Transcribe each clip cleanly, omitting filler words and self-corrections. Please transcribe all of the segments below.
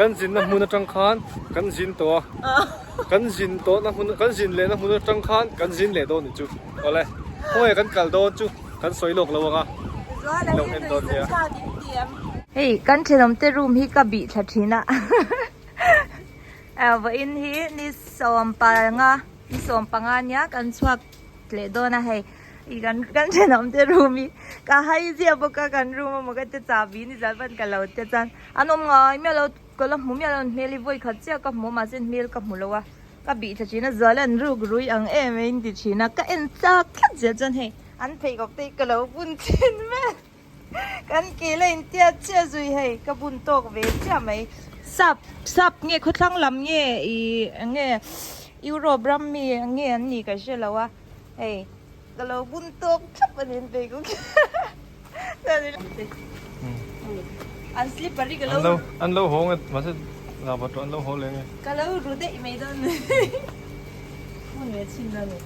Kan zinna hmun atang khan kan zin tawh a, kan zin tawhna hmun kan zin lehna hmun atang khan kan zin leh dawn nih chu. Awle, khawnge kan kal dawn chu kan sawi lawk lo ang a, in lo en dawn nia. Hei kan thenawmte room hi ka bih thla thin a, vawiin hi ni sawmpanga ni sawmpanga nia kan chhuak leh dawn a hei. I kan kan thenawm te room hi ka hai ziah bawk a kan room emaw ka ti chahbi ni zan pawn ka lo ti chuan an awm ngai miah lo ka la hmu miah lo an hmel hi vawi khat chiah ka hmu a mahse an hmel ka hmu lo a ka bih thla thin a zual an ruk rui ang em em in ti thin a ka en chak tlat zel chuan hei an pheikhawk te hi ka lo bun thin vel kan ke la in tiat chiah zui hei ka bun tawk ve chiah mai sap sap nge khawthlang lam nge ih eng nge Europe ram mi nge an nih ka hre lo a. Hei ka lo bun tawk thlap a ni an phei kawk an slipper hi ka lo an lo haw nge mahse lava tawh an lo haw leh nge ka lo ru daih mai dawn ni bun ve chhin la ni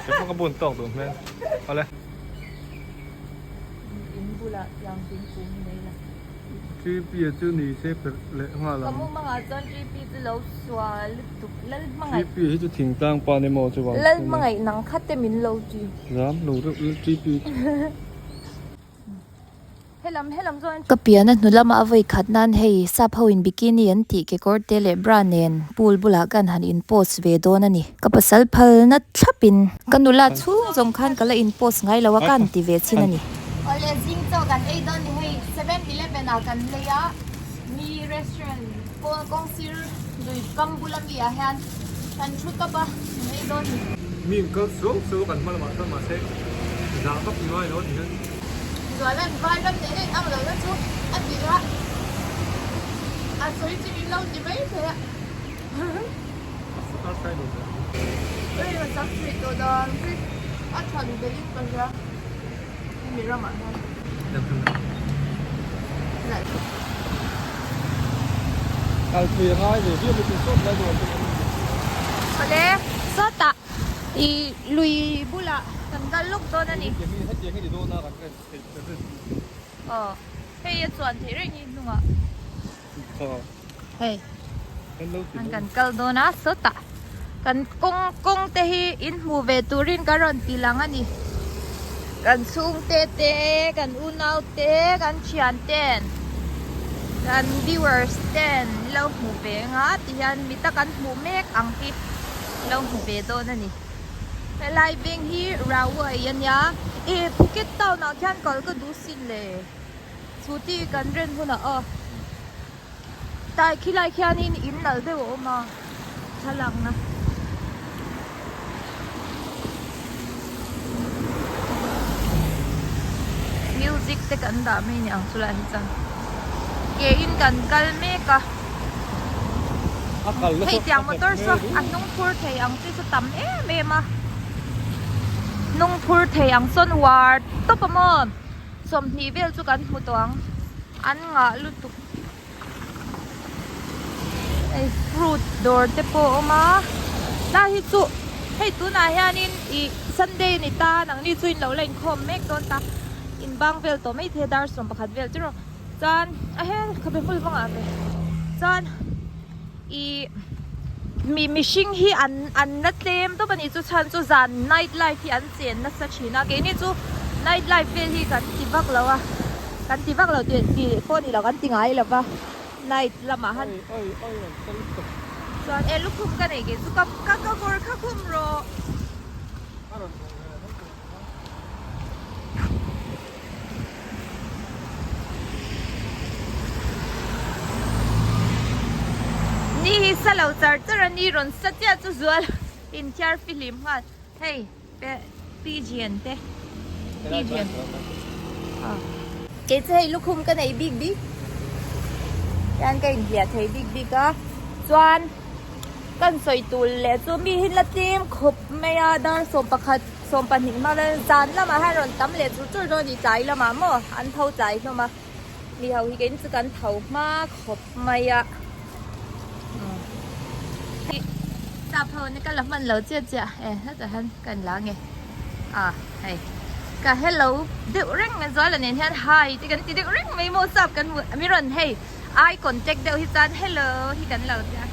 ke pawh ka bun tawk duh hmel awle in bulah tiang thingkung mai la. TP a chu ni se per leh nghal ang. Ka mumangah chuan TP chu lo sual lutuk lal hmangaih. TP hi chu thingtlang pa ni maw chuvang chuan. Lal hmangaih nang kha te min lo ti. Zam lo reuh lal TP. Helam helam chuan. Ka pian a hnu lama a vawi khat nan hei sap ho in bikini an tih kekawr te leh bra nen pool bulah kan han in post ve dawn a ni. Ka pasal phal na thlap in ka nula chhung zawng khan ka la in post ngai lo a ka han ti ve chhin a ni. Awle zing chaw kan ei dawn ni hei 7-Eleven ah kan lei a mi restaurant pawn kawng sir lui kam bula mi ah hian kan thu tawp a kan ei dawn ni. Mi in kal suau suau a kan hma lamah chuan mahse zah vak ngai lo a ti hian. Zualan vai ram nen a in ang lo na chu a ti a a sawi chi in lo ti mai thei a. Ui a chak theih tawh dan khi a than belh in ka hria hemi ramah hian. Kalpui a ngai ve viau mai chu sawt lai dawr te kan ni. Awle sawtah i lui bulah kan kal lawk dawn a ni. Hetiang hi ni dawn a kan ren theih kan ren. Aw hei a chuan theih reng hi hnungah. Hei an kan kal dawn a sawtah kan kawng kawng te hi in hmuh ve turin ka rawn ti lang a ni kan chhungte te kan unau te kan thian ten kan viewers ten lo hmu ve anga tihian mi tak an hmuh mek ang hi lo hmu ve dawn a ni helai veng hi Rawai a nia eh Phuket town ah khian kal ka duh sin le. Scooty kan ren hunah aw tai khilai khianin in nalh deuh a awm a thlalakna. Music te kan dah mai ni ang chulai hi chuan ke in kan kal mek a hei tiang motor saw a hnung phur thei ang chi chu tam em em a hnung phur thei ang sawn uar tawp a maw. 20 vel chu kan hmu tawh ang an ngah lutuk hei fruit dawr te pawh a awm a lai hi chu hei tunah hianin ih sunday a ni ta nangni chu in lo la inkhawm mek dawn ta in bang vel tawh maithei a dar 11 vel chu rawh chuan a he khabe hmul vangah ve chuan ih mi mihring hi an an la tlem tawp a ni chu chhan chu zan night life hi an chen nasa thin a keini chu night life vel hi kan ti vak lo a kan ti vak lo tih tih pawh ni lo kan ti ngai lo va night lamah han chuan e lukhum ka nei ke chu ka ka ka kawr kha khum rawh. Ni hi sa lo char char a ni rawn sa chiah chu zual inthiar fihlim nghal hei pigeon te pigeon kei chu hei lukhum ka nei bik bik hian ka inhliah thei bik bik a chuan kan sawi tur leh chu mi hi la tlem khawp mai a dar 11 20 hma vel zan lamah hian rawn tam leh chur chur dawn a ni tlai lamah maw an tho tlai hlawm a mi ho hi keiin chu kan tho hma khawp mai a sap ho ni ka la hman lo chiah chiah e hetah hian ka in la nge a hei ka hello deuh reng mai zuala nen hian hi te kan ti deuh reng mai maw sap kan hmu mi rawn hei. Eye contact deuh hi chuan hello hi kan lo tia.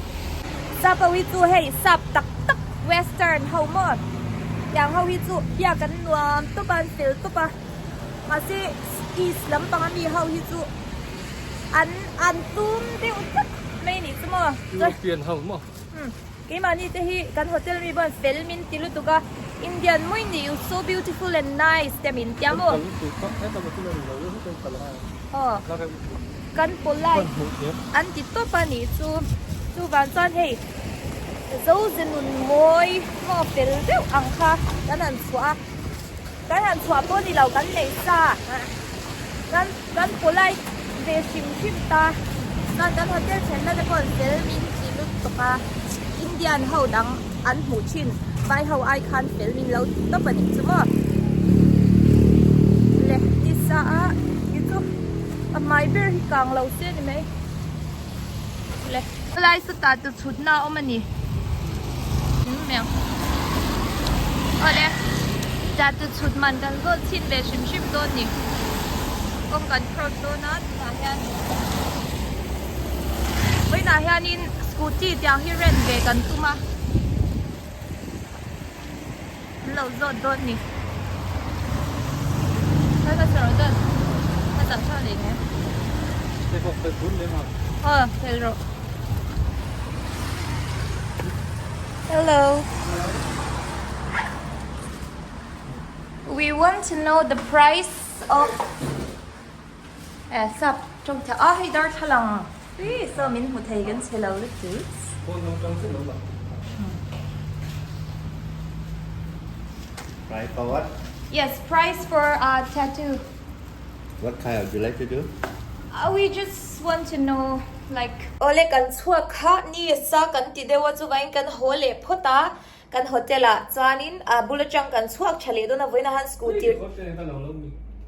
Sap ho hi chu hei sap tak tak western ho maw tiang ho hi chu biak an nuam tawp a an fel tawp a mahse east lampang ami ho hi chu an an tum deuh tlat mai anih chu maw. European ho maw. Umm keimahni te hi kan hotel mi pawh an fel min ti lutuk a Indian mawi ni you so beautiful and nice te min tia maw. Aw kan polite an ti tawp a nih chu chuvang chuan hei zo ze nun mawi maw fel deuh ang kha kan han chhuah a kan han chhuah pawh ni lo kan neih sa kan kan polite ve hrim hrim ta chuan kan hotel thenna te pawh an fel min ti lutuk a Indian ho dang an hmuh thin vai ho ai khan fel min lo ti tawp a nih chu maw le nisa a hi chu a hmai ber hi kang lo se ni mai le helai sawtah chu chhutna a awm a ni awle tah chu chhut man kan zawt chhin ve hrim hrim dawn ni kawng kan cross dawn a tunah hian vawiinah hianin scooty tiang hi rent ve kan tum a an lo zawt dawn ni hello we want to know the price of Eh sap tawng thla a hei darthlalang ih saw min hmu thei kan che lo lutuk. Price for what? Yes, price for a tattoo. What kind would you like to do? Uh, we just want to know like Ole kan chhuak kha ni sa kan ti deuh a chuvain kan haw leh phawt a kan hotel ah chuanin a bul atang kan chhuak tha leh dawn a vawiin a han scooty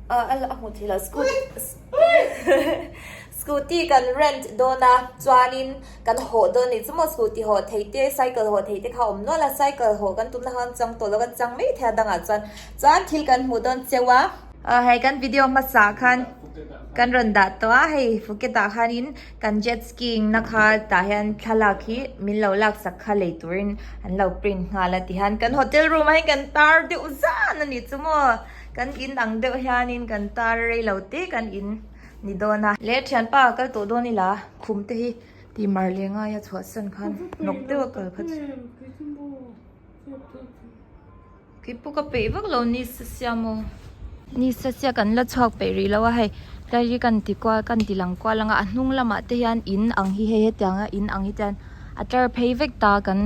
a a hmu thei lo scooty kan rent dawn a chuanin kan hawh dawn a ni chu maw scooty hawh thei te cycle hawh thei te kha a awm nual a cycle hawh kan tumna khan chang tawh lo kan chang mai thei a dangah chuan chuan thil kan hmuh dawn cheu a. Hei kan video hmasa khan kan rawn dah tawh a hei Phuket ah khanin kan jet skiing na kha tah hian thlalak hi min lo lak sak kha lei turin an lo print nghal a tihian kan hotel room ah hian kan tar deuh zan a ni chu maw kan in ang deuh hianin kan tar rei lo te kan in ni dawn a. Leh thianpa kal tawh dawn ila khum te hi tih mar leh ngai a chhuahsan khan hnawk deuh a kal kha chu. Keipawh ka peih vak lo ni sa sia maw ni sa sia kan la chhuak peih rih lo a hei tlai hi kan ti kual kan ti lang kual ang a a hnung lamah te hian in ang hi hei hetiang a in ang hi chuan a tlar phei vek ta kan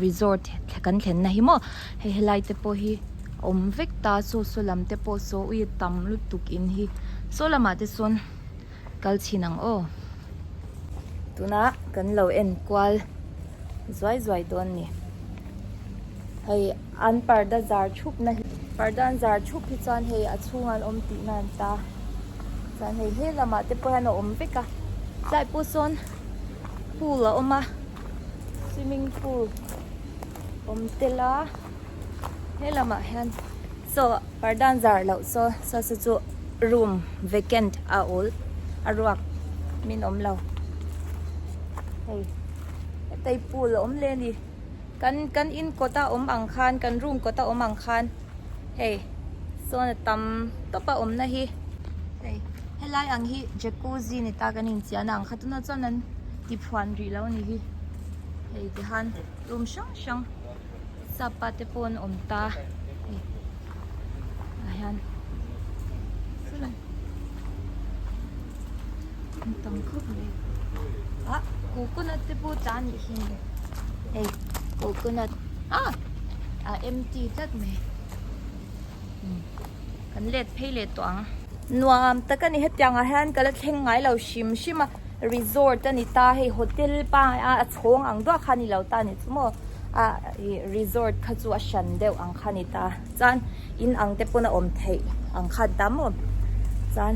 resort kan thlenna hi maw hei helai te pawh hi a awm vek ta saw saw lam te pawh saw ui a tam lutuk in hi saw lamah te sawn kal chhin ang aw tunah kan lo en kual zuai zuai dawn a ni hei an parda zar thup na hi parda an zar thup hi chuan hei a chhungah an awm tihna an ta chuan hei he lamah te pawh hian a awm vek a tlai pawh sawn pool a awm a swimming pool awm tel a he lamah hian saw parda an zar loh saw saw saw chu room vacant a awl a ruak min awm lo hei hetah hi pool a awm leh a ni. Kan kan in kawt a awm ang khan kan room kawt a awm ang khan hei sawn a tam tawp a awmna hi hei helai ang hi jacuzzi ni ta kan inchiahna ang kha tunah chuan an ti phuan rih lo a ni hi hei tihan room hrang hrang sapa te pawh an awm ta hei ah hian sawlai an tam khawp mai ah coconut te pawh tah a nih hi hei coconut ah a empty tlat mai kan let phei leh tawh ang nuam tak a ni hetiang ah hian ka la thleng ngai lo hrim hrim a resort a ni ta hei hotel pangai a chhawng ang duah kha a ni lo ta a ni chu maw ah ih resort kha chu a hran deuh ang kha a ni ta chuan in ang te pawn a awm theih ang kha a tam awm chuan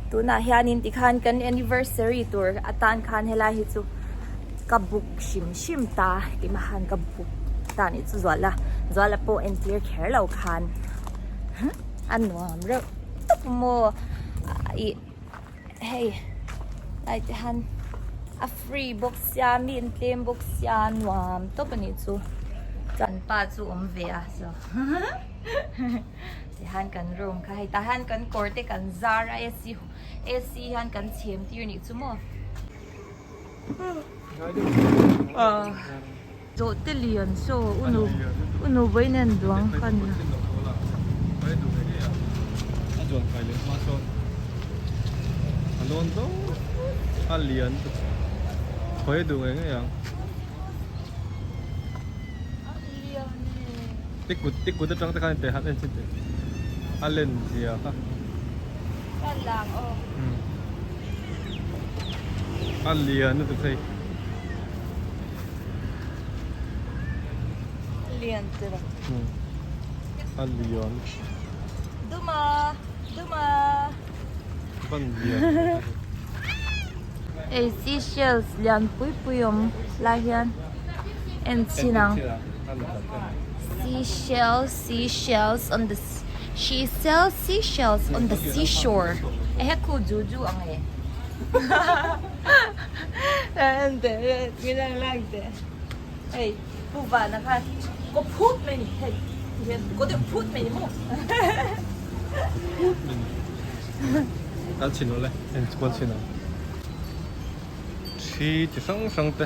tunah hianin tikhan kan anniversary tur atan khan helai hi chu ka book hrim hrim ta keimah khan ka book ta anih chu Zuala Zuala pawh entir kher lo khan a nuam reuh tawp maw ih hei. Lai te han a free bawk sia mi an tlem bawk sia nuam tawp a nih chu chuan pa chu awm ve a so tihian kan room kha hei tah hian kan kawr te kan zar a AC AC hian kan chhem tir nih chu maw Zawhte lian saw unu unu vawi nen duang kha ni. A zuan kai leh hma sawn a lawn zo a lian khawi duh ngei ngei ang. I kut i kut atang te khan teh han en chin teh a len zia kha. A lian lutuk hei. Lian tira. A lian. Duma duma. Ban lian. Ei seashells lian pui pui awm lai hian en chhin ang. Seashells seashells on the she sells seashells on the seashore. Ehe khu ju ju ang e. Hei pu vana khan kaw phut mai ni hei tihian kaw deuh phut mai ni maw phut mai ni kal chhin rawh le en kual chhin ang thi chi hrang hrang te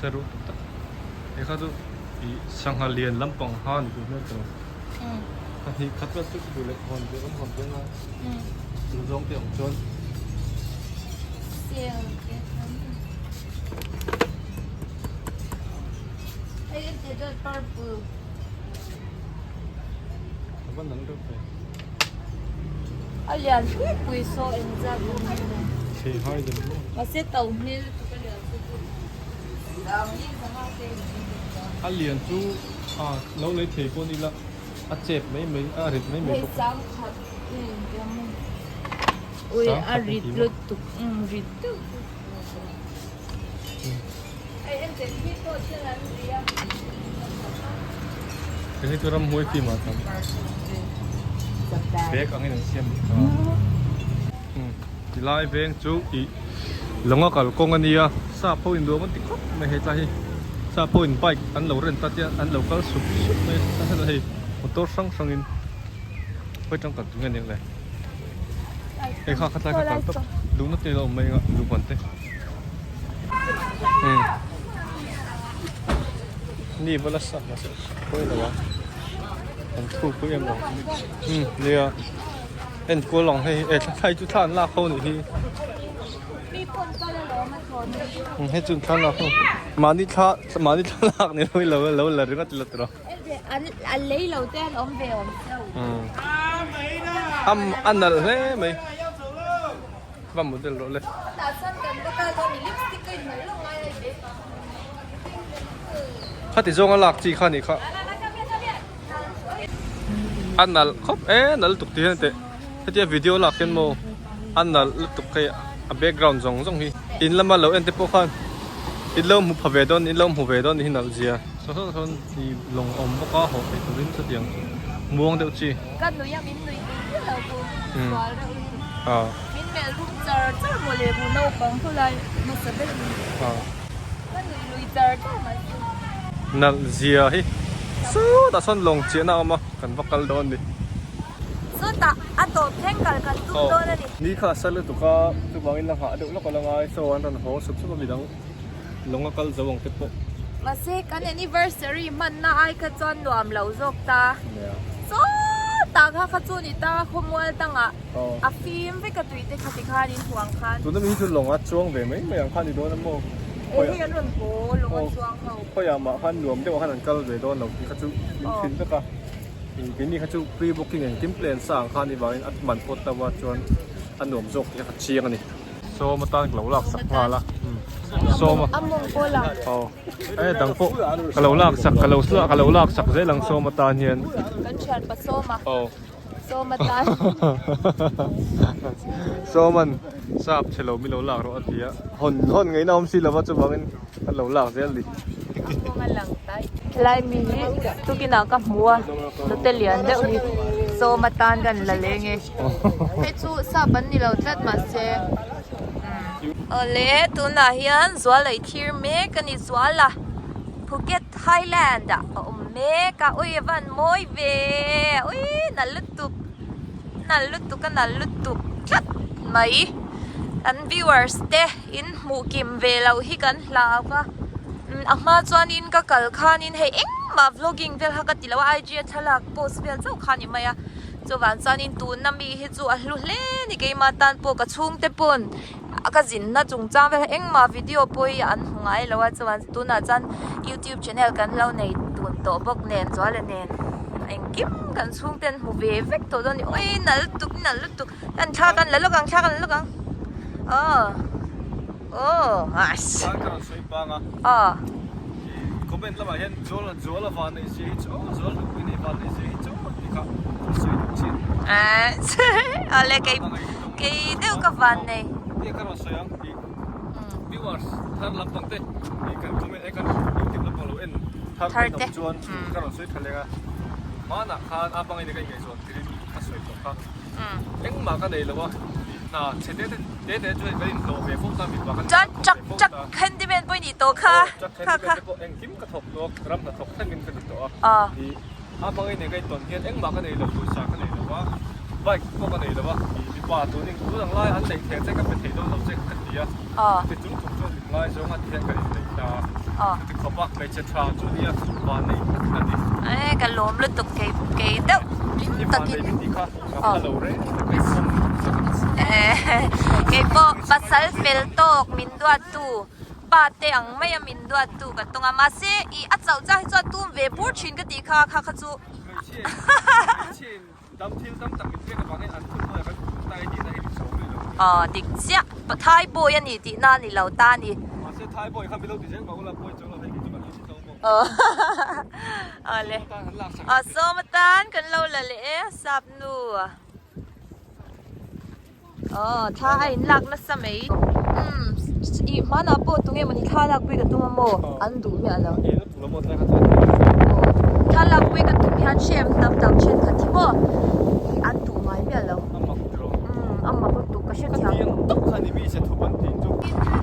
seruh tak tak he kha chu ih sangha lian lampang ha ni tur hmel tawh pahnih khat vel chu ka duh leh hawn ve awm hawn ve ngai duh zawng te awm chuan a va nalh reuh ve a lian pui pui saw engzat awm nge thei hai deuh maw mahse to hmel lutuk a lian chu a lian chu a lo lei thei pawh ni la a chep mai mai a rit mai mai bawk ui a rit lutuk rit deuh hei chu ramhuai film ah chuan bag angin an siam leh ta tilai veng chu ih lawnga kalkawng a nia sap ho in nuam an ti khawp mai hei tlai hi sap ho in bike an lo rent a tia an lo kal sup sup mai a hetah hei motor hrang hrang in hawi tangkhat chu nge aniang le hei kha khatlai kha kal tawp duhna te lo awm mai anga duhban te umm ni va la sak mahse hawi lo a an thu pui em lo umm nia. Enkawl ang hei eh thlai chu thla an lak ho nih hi hei chu thla lak ho mahni thla mahni thla lak ni lo lo la ringawt ila tiraw an lei lo te an awm ve awm am a nalh hle mai va model rawh le khati zawnga lak chi kha nih kha. A nalh khawp e nalh lutuk tih hian teh hetia video lak hian maw a nalh lutuk hei a background zawng zawng hi in lama lo en te pawh khan in lo hmu pha ve dawn in lo hmu ve dawn hi nalh zia saw saw sawn ih lawng a awm bawk a haw theih turin chutiang chu muang deuh chi ka nui a min nui miah lo pawh sual reuh lutuk min melh rum char char maw le bu naupang khawlai hmasa ber a ni ka nui lui char char mai chu. Nalh zia hi sawtah sawn lawng chiahna a awm a kan va kal dawn a ni. Sawtah a tawp thleng kal kan tum dawn a ni. Ni kha a sal lutuk a chuvangin la nghah deuh lawk a la ngai so an rawn haw sup sup a midang lawng a kal zo ang te pawh. Mahse kan anniversary hmanna ai kha chuan nuam lo zawk ta. Sawtah kha kha chu ni ta khawmual tangah a fim vek a tui te kha tikhan in huang khan. Tuna mi hi chu lawng a chuang ve mai mai ang kha a ni dawn a maw? Eng hi an rawn haw lawng a chuang ho. Khawiah mah khan nuam deuh ah khan an kal ve dawn lo tih kha chu min thin vek a. Keini kha chu pre booking engkim plan sa ang kha a nih vangin a man pawt lo a chuan a nuam zawk tih kha ka chiang a ni. Sawma tan ka lo lak sak nghal a. Sawma. A mawng pawh lang. Aw. E dang pawh ka lo lak sak ka lo ka lo lak sak zel ang sawma tan hian. Kan thian pa sawma. Aw. Sawma tan. Sawman sap chhe lo mi lo lak rawh a ti a. Hawn hawn ngaihna awm si lova chuvangin kan lo lak zel ni. A kawng a lang tai. Helai mi hi tukinah ka hmu a nute lian deuh hi. Sawm atan kan la leng e. Hei chu sap an ni lo tlat mahse. Awle tunah hian Zualei thlir mek a ni Zuala Phuket Thailand ah a awm mek a ui a van mawi ve ui nalh lutuk nalh lutuk a nalh lutuk tlat mai kan viewers te in hmuh kim ve loh hi kan hlau a a hma chuanin ka kal khanin hei engmah vlogging vel kha ka ti lo a IG a thlalak post vel chauh kha a ni mai a chuvang chuanin tuna mi hi chu a hlu hle a ni keimah tan pawh ka chhungte pawn a ka zinna chungchang vel engmah video pawh hi an hmu ngai lo a chuan tunah chuan youtube channel kan lo nei tun tawh bawk nen Zuala nen engkim kan chhungte an hmu ve vek tawh dawn a ni awi nalh lutuk nalh lutuk an thla kan la lawk ang thla kan la lawk ang aw aw ass aw. Comment lamah hian Zuala Zuala van neih zia hi chu aw Zuala nupui nei van neih zia hi chu aw tih kha an sawi duh chin. Awle kei kei deuh ka van nei. Tia ka rawn sawi ang tih viewers thar lampang te ih kan comment eh kan youtube lampang lo en thar te awm chuan ka rawn sawi tha leng a. Hmanah khan a hmangin ka ingaihzawn tir in ka sawi tawh kha. Engmah ka nei lo a hna chhe te te te chu hei kan inhlawh ve fo ta mipa kan Chuan truck truck handyman pawh i nih tawh kha. Truck handyman te pawh engkim ka thawk tawh a, ram hnathawk thlengin ka ni tawh a. Ih a hmangin eng ka intawn hian engmah ka nei lo, pawisa ka nei lo a, bike pawh ka nei lo a, ih mipa tunin tun ang lai an neih thei che ka pe thei dawn lo che ka ti a. Chuti chung chung chuan min ngaizawng a ti hian kan inneih ta a. Chuti khawp a hmeichhe tha chu nia van neih tak a ni. E ka lawm lutuk kei kei deuh hlim takin. I van neih tih kha ka pha lo reng reng Kei pawh pasal fel tawk min duattu pa te ang maia min duattu ka tawng a mahse ih a chauh chang hi chuan tum ve bur thin ka tih kha kha kha chu. Hmeichhia in Dam thil tam tak min pek avangin an phun hnuaiah kan tai tihna hi dik chho rih lo. Aw dik chiah, Thai boy a ni tihna a ni lo ta a ni. Mahse Thai boy kha milo ti zel mah ula pawi chuang lo hei kei chu kan lo ti tho maw. Aw le. Aw sawm atan kan lo la leh e sap nu. Aw thla a in lak nasa mai. Umm ih hmanah pawh tunge mawni thla lak pui ka tum a maw an duh miah lo. Aw thla lak pui ka tum hian hrem tam tak thenkhat hi maw ih an duh ngai miah lo. Umm a mak lutuk ka hrethiam.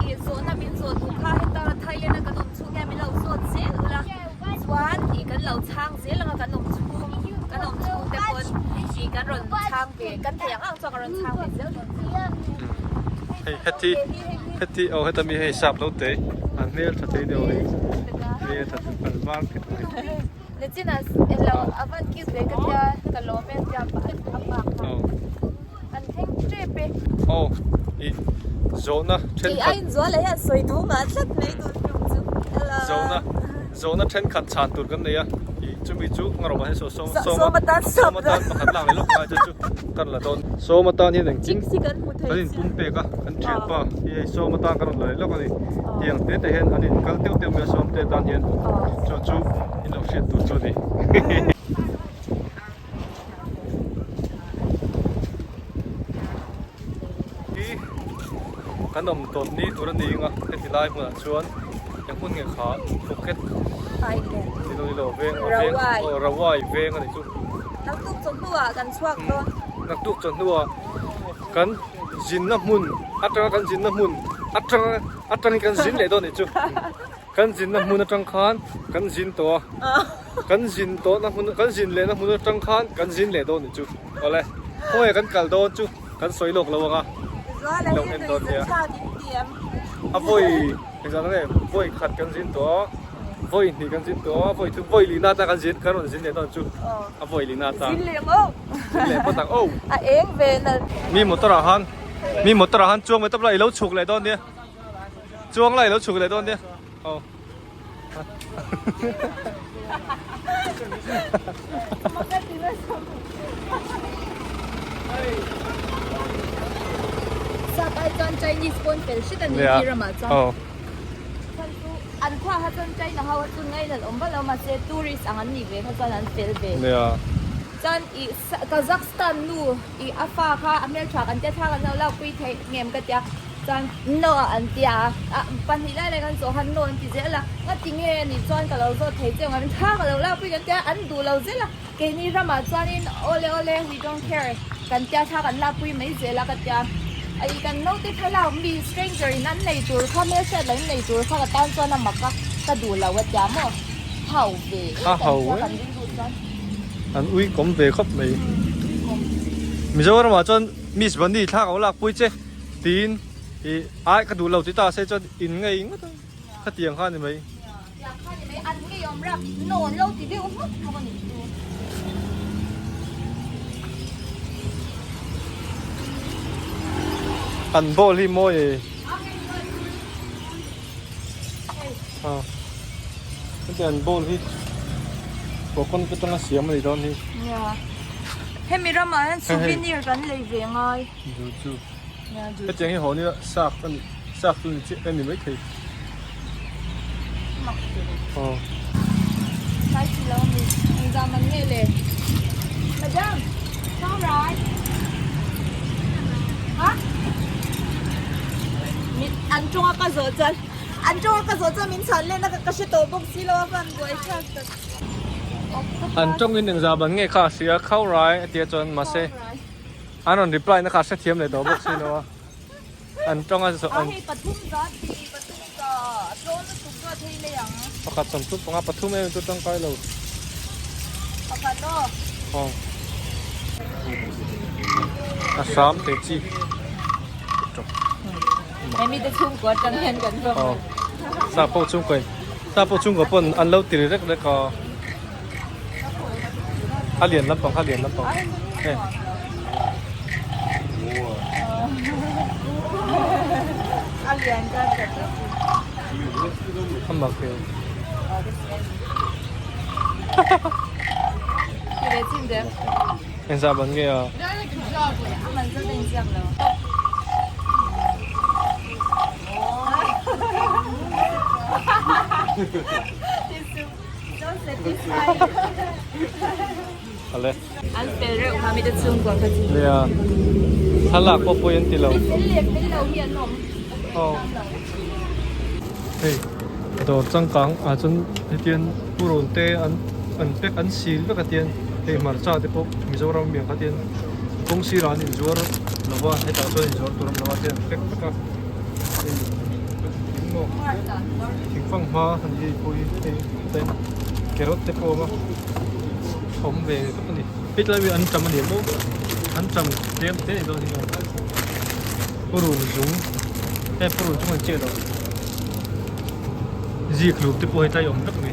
Ih zawhna min zawh duh kha heta Thailand a kan awm chhung hian min lo zawt zel ula chuan ih kan lo chhang zel anga kan awm chhung kan awm chhung te pawn ih kan rawn chhang ve kan thei ang ang chuan kan rawn chhang ve zel dawn Hei heti heti aw heta mi hei sap lo te a hmel tha thei deuh hei hmel tha thei an var khet mai. Nichin a elo a van cute ve ka tia ka lawm e tia a pak kha an thleng tep e. Aw ih zawhna thenkhat. Kei aiin Zuala hian sawi duh ngah tlat mai tun tum chu. Zawhna Zawhna thenkhat chhan tur kan nei a, ih chumi chu ngarawh hian saw sawm sawm atan sawm atan pakhat lak leh lawk ngai chu chu kan la dawn. Sawm atan hian engkim kan in pum pek a, kan thianpa hi hei sawm atan kan rawn la leh lawk a ni. Tiang te te hian an in kal teuh teuh mai a sawm te atan hian chu chu in lo hriat tur chu a ni. Hi kan awm tawp ni tur a ni ang a heti lai hmunah chuan eng hmun nge kha Phuket ni lo ni lo veng veng aw Rawai veng a ni chu. Naktuk chawhnuah kan chhuak dawn. Naktuk chawhnuah kan zinna hmun atanga kan zinna hmun atanga atangin kan zin leh dawn a nih chu. Kan zinna hmun atang khan kan zin tawh a, kan zin tawhna hmun kan zin lehna hmun atang khan kan zin leh dawn nih chu awle khawnge kan kal dawn chu kan sawi lawk lo ang a lo en dawn nia a vawi engzah nge vawi khat kan zin tawh a vawi hnih kan zin tawh a vawi thum vawi lihna atan kan zin kan rawn zin leh dawn chu a vawi lihna atan zin leh maw zin leh phawt ang aw a eng ve nalh mi motor ah khan mi motor ah khan chuang ve tawp la i lo chhuk leh dawn nia. Chuang lai lo chhuk leh dawn nia. Aw. Sap ai chuan Chinese pawn fel hret a ni khi ramah chuan. Aw. Chuan chu an khua kha chuan China ho kha chu ngain an awm vak lo mahse tourist ang an nih ve kha chuan an fel ve. Nia. Chuan ih Kazakhstan nu ih a fa kha a hmeltha kan tia thla kan lo lakpui theih ngem ka tia. Chuan no ah an tia a, pahnih lai lai kan zawh khan no an ti zel a, ngati nge a nih chuan ka lo zawt thei che ang thla ka lo lakpui kan tia an duh lo zel a, keini ramah chuanin awle awle we don't care kan tia thla kan lakpui mai zel a ka tia, ai kan naute thlalak mi stranger in an nei tur kha hmelhriat lo in nei tur kha ka tan chuan a mak a, ka duh lo a tia maw hau ve em kan tia kan rilru chuan. An ui kawm ve khawp mai. Mizoramah chuan Miss Bunny thla ka lo lakpui che. Tiin ih ai ka duh lo ti ta se chuan in ngei ngawt a, khatiang kha a ni mai. Tiang kha a ni mai, an ngei awm rap nawn lo ti deuh hmuk bawk a nih chu. An ball hi mawi e. Hetiang an ball hi coconut atanga siam a ni dawn hi. Nia, hemi ramah hian souvenir kan lei ve ngai. Chu chu hetiang hi haw nia sak a ni sak chu ni chiah a ni maithei aw. Tlai chi lo a ni engzah man nge le madam thau rai ha mit an tawnga ka zawh chuan an tawnga ka zawh chuan min chhan len a ka hre tawh bawk si lo a van buai thlak tak. An tawngin engzah man nge kha a hria khau rai a tia chuan mahse. An rawn reply na kha hrethiam leh tawh bawk si lo a, an tawng a zawh an. Hei pathum za ti pathum za a tlawn lutuk chu a thei mai ang. Pakhat sawmthum panga pathum em chu tangkai lo. Pakhat aw. Aw. A hram thei chi. Hei mite chhungkua atang hian kan vawm. Aw. Sap pawh chhungkua in sap pawh chhungkua pawn an lo ti ri rek rek a. A lian lampang kha a lian lampang hei. A mak e. Engzah ban nge a? Ale. An fel reuh kha mi te chhungkua kha chu. Nia. Thlalak pawh pawi an ti lo. Mi fel leh fel lo hi an awm. Aw. Hei dawr changkang ah chuan hetian purun te an an pack an sil vek a tian hei hmarcha te pawh Mizoram mi ang kha tian kawng sirah an inzuar lo va hetah chuan inzuar tur a awm lo a tian an pack vek a. Hei thingfang hma han ei pawh hi hei hetah hian carrot te pawh a awm a awm ve tawp a ni hetlai hi antam a ni maw antam tlem te a ni dawn hi purun zung heng purun chung an chiah lo zik hlum te pawh hetlai awm vek a ni.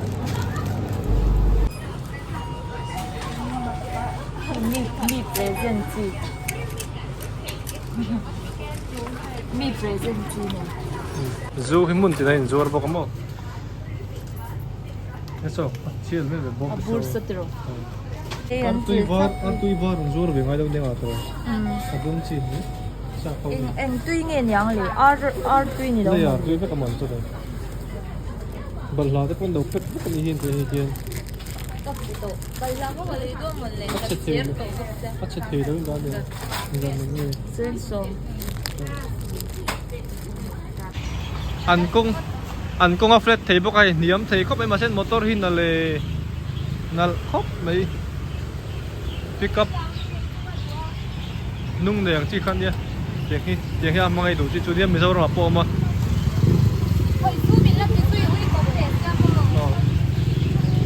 Mi present chi. Mi present chi nen. Zu hi hmun tina inzuar bawk a maw? He saw a chial mai ve bawk. A bur sa tiraw. Artui var artui var an zuar ve ngai lo nia tiraw. A dum chi hi sa ho. Eng eng tui nge niang le ar artui ni lo. Lei artui vek a man chu le. Balhla te pawn lo pet vek a ni hian tih hian. Ka hmu tawh. Balhla kha ka lei dawn mawn le. Ka chhiar tawh bawk che. A chhe thei lo in dah nia. Zan ang nge. Chuan sawm. An kawng an kawng a flat thei bawk a hei hniam thei khawp mai mahse motor hi nalh e nalh khawp mai pick up hnung nei ang chi kha ania tiang hi tiang hi a hmangaih duh chi chu nia Mizoram ah pawh a awm a.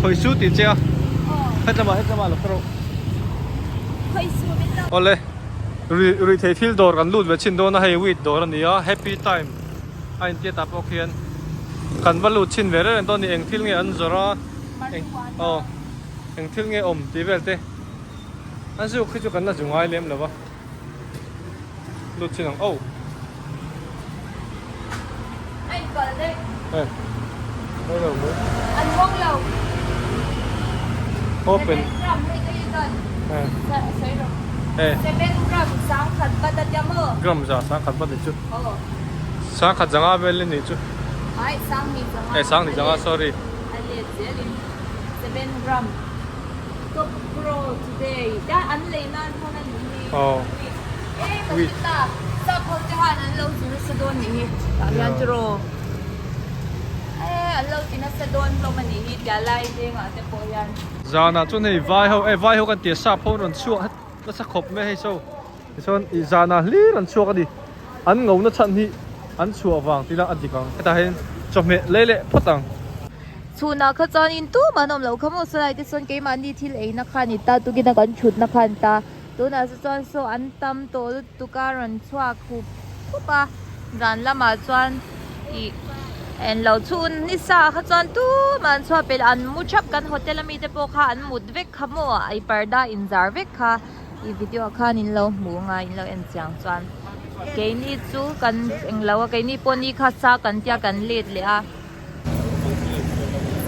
Khawi su tih che a hetlama hetlama lo khaw rawh awle rui rui thei thil dawr kan lut ve chhin dawn a hei weed dawr a ni a happy time a intia tah pawh khian kan va lut chhin ve reng reng dawn a ni eng thil nge an zawrh a eng aw eng thil nge awm tih vel te an zuk khi chu kan la zu ngai lem lo va lut chhin ang oh. Open. Gram za sang khat bat ni chu. Sang khat zanga vel ni chu. Eh sang ni zanga sorry. Oh. Sap ho te han an lo ti nasa dawn nih hi tah hian chu raw e an lo ti nasa dawn hlawm a nih hi tia lai vengah te pawh hian. Zanah chuan hei vai ho eh vai ho kan tia sap ho an rawn chhuak het nasa khawp mai hei so tichuan ih zanah hlir an chhuak a ni an ngo na chhan hi an chhuah vang tila a dik ang hetah hian chawhmeh lei leh phawt ang. Chhunah kha chuanin tumah an awm loh kha maw saw lai te chuan keimahni thil eina kha a ni ta tukina kan thutna kha a ni ta. Tunah chu chuan saw an tam tawh lutuk a rawn chhuak hup hup a zan lamah chuan ih englo chhun ni sa ah kha chuan tumah an chhuak pelh an mu thap kan hotel ami te pawh kha an mut vek kha maw ih parda inzar vek kha ih video ah khan in lo hmu ang a in lo en chiang chuan keini chu kan englo a keini pawh ni kha sa kan tia kan let leh a.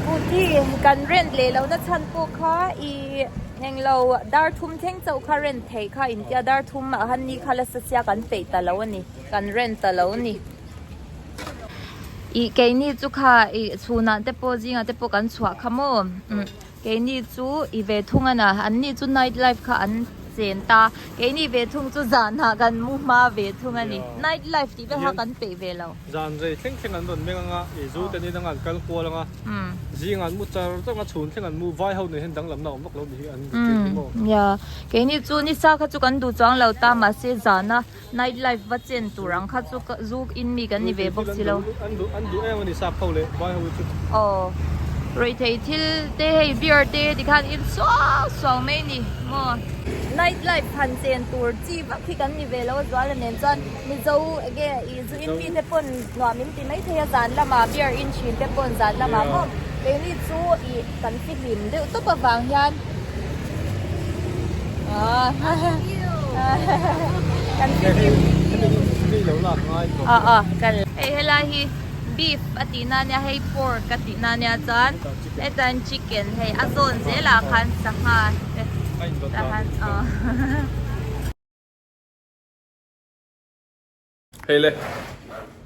Scooty kan rent leh lohna chhan pawh kha ih englo dar thum thleng chauh kha rent theih kha intia dar thum ah khan ni kha la sa sia kan peih ta lo a ni kan rent ta lo a ni. Ih keini chu kha ih chhunah te pawh zingah te pawh kan chhuah kha maw umm. Keini chu i ve thung a na, an ni chu night life kha an chen ta, keini ve thung chu zanah kan mu hma ve thung a ni, night life tih vel kha kan peih ve lo. Zan rei thleng thleng an rawn meng anga, i zu te nin anga an kal kual anga, zingah an mu char char anga chhun thleng an mu vai ho nen hian danglamna a awm vak lo ni hi an tir hi maw. Ya, keini chu nisa kha chu kan duh chuang lo ta, mahse zana night life va chen tur ang kha chu zu in mi kan ni ve bawk si lo. An duh an duh em a ni sap ho leh vai ho hi chu. Aw ruihtheih thil te hei beer te tikhan in suau suau mai a ni maw. Night life han chen tur chi vak hi kan ni ve lo a zuala nen chuan Mizo enge ih zu in mi te pawn nuam in ti mai thei a zan lamah beer in thin te pawn zan lamah maw keini chu ih kan fihlim deuh tawp avang hian Hei helai hi beef a tih na ania hei pork a tih na ania chuan hetan chicken hei a zawn zelah khan sangha te tahan aw. Hei le,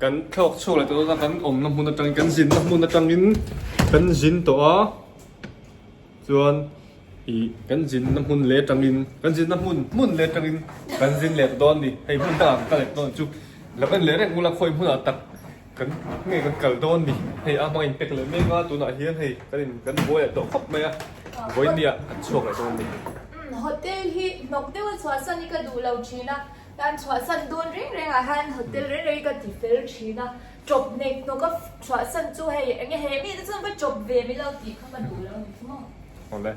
kan thlawk chhuak leh tawh dawn a, kan awmna hmun atangin kan zinna hmun atangin kan zin tawh a, chuan ih kan zinna hmun leh atangin kan zinna hmun hmun leh atangin kan zin leh tawh dawn a ni, hei hmun dangah kan kal leh dawn chu lo en leh reng ula khawi hmunah tak kan nge kan kal dawn a ni, hei a hmang inpek leh mek a tunah hian hei kan in kan buai leh tawh khawp mai a, vawinia kan chhuak leh dawn a ni. Hotel hi hnawk deuha chhuahsan hi ka duh lo thin a. Kan chhuahsan dawn reng reng ah hian hotel reng reng hi ka ti fel thin a, chawp nek hnawk a chhuahsan chu hei enge he mi te chuan va chawp ve mai lo tih kha ka duh lo ni chu maw. Awle,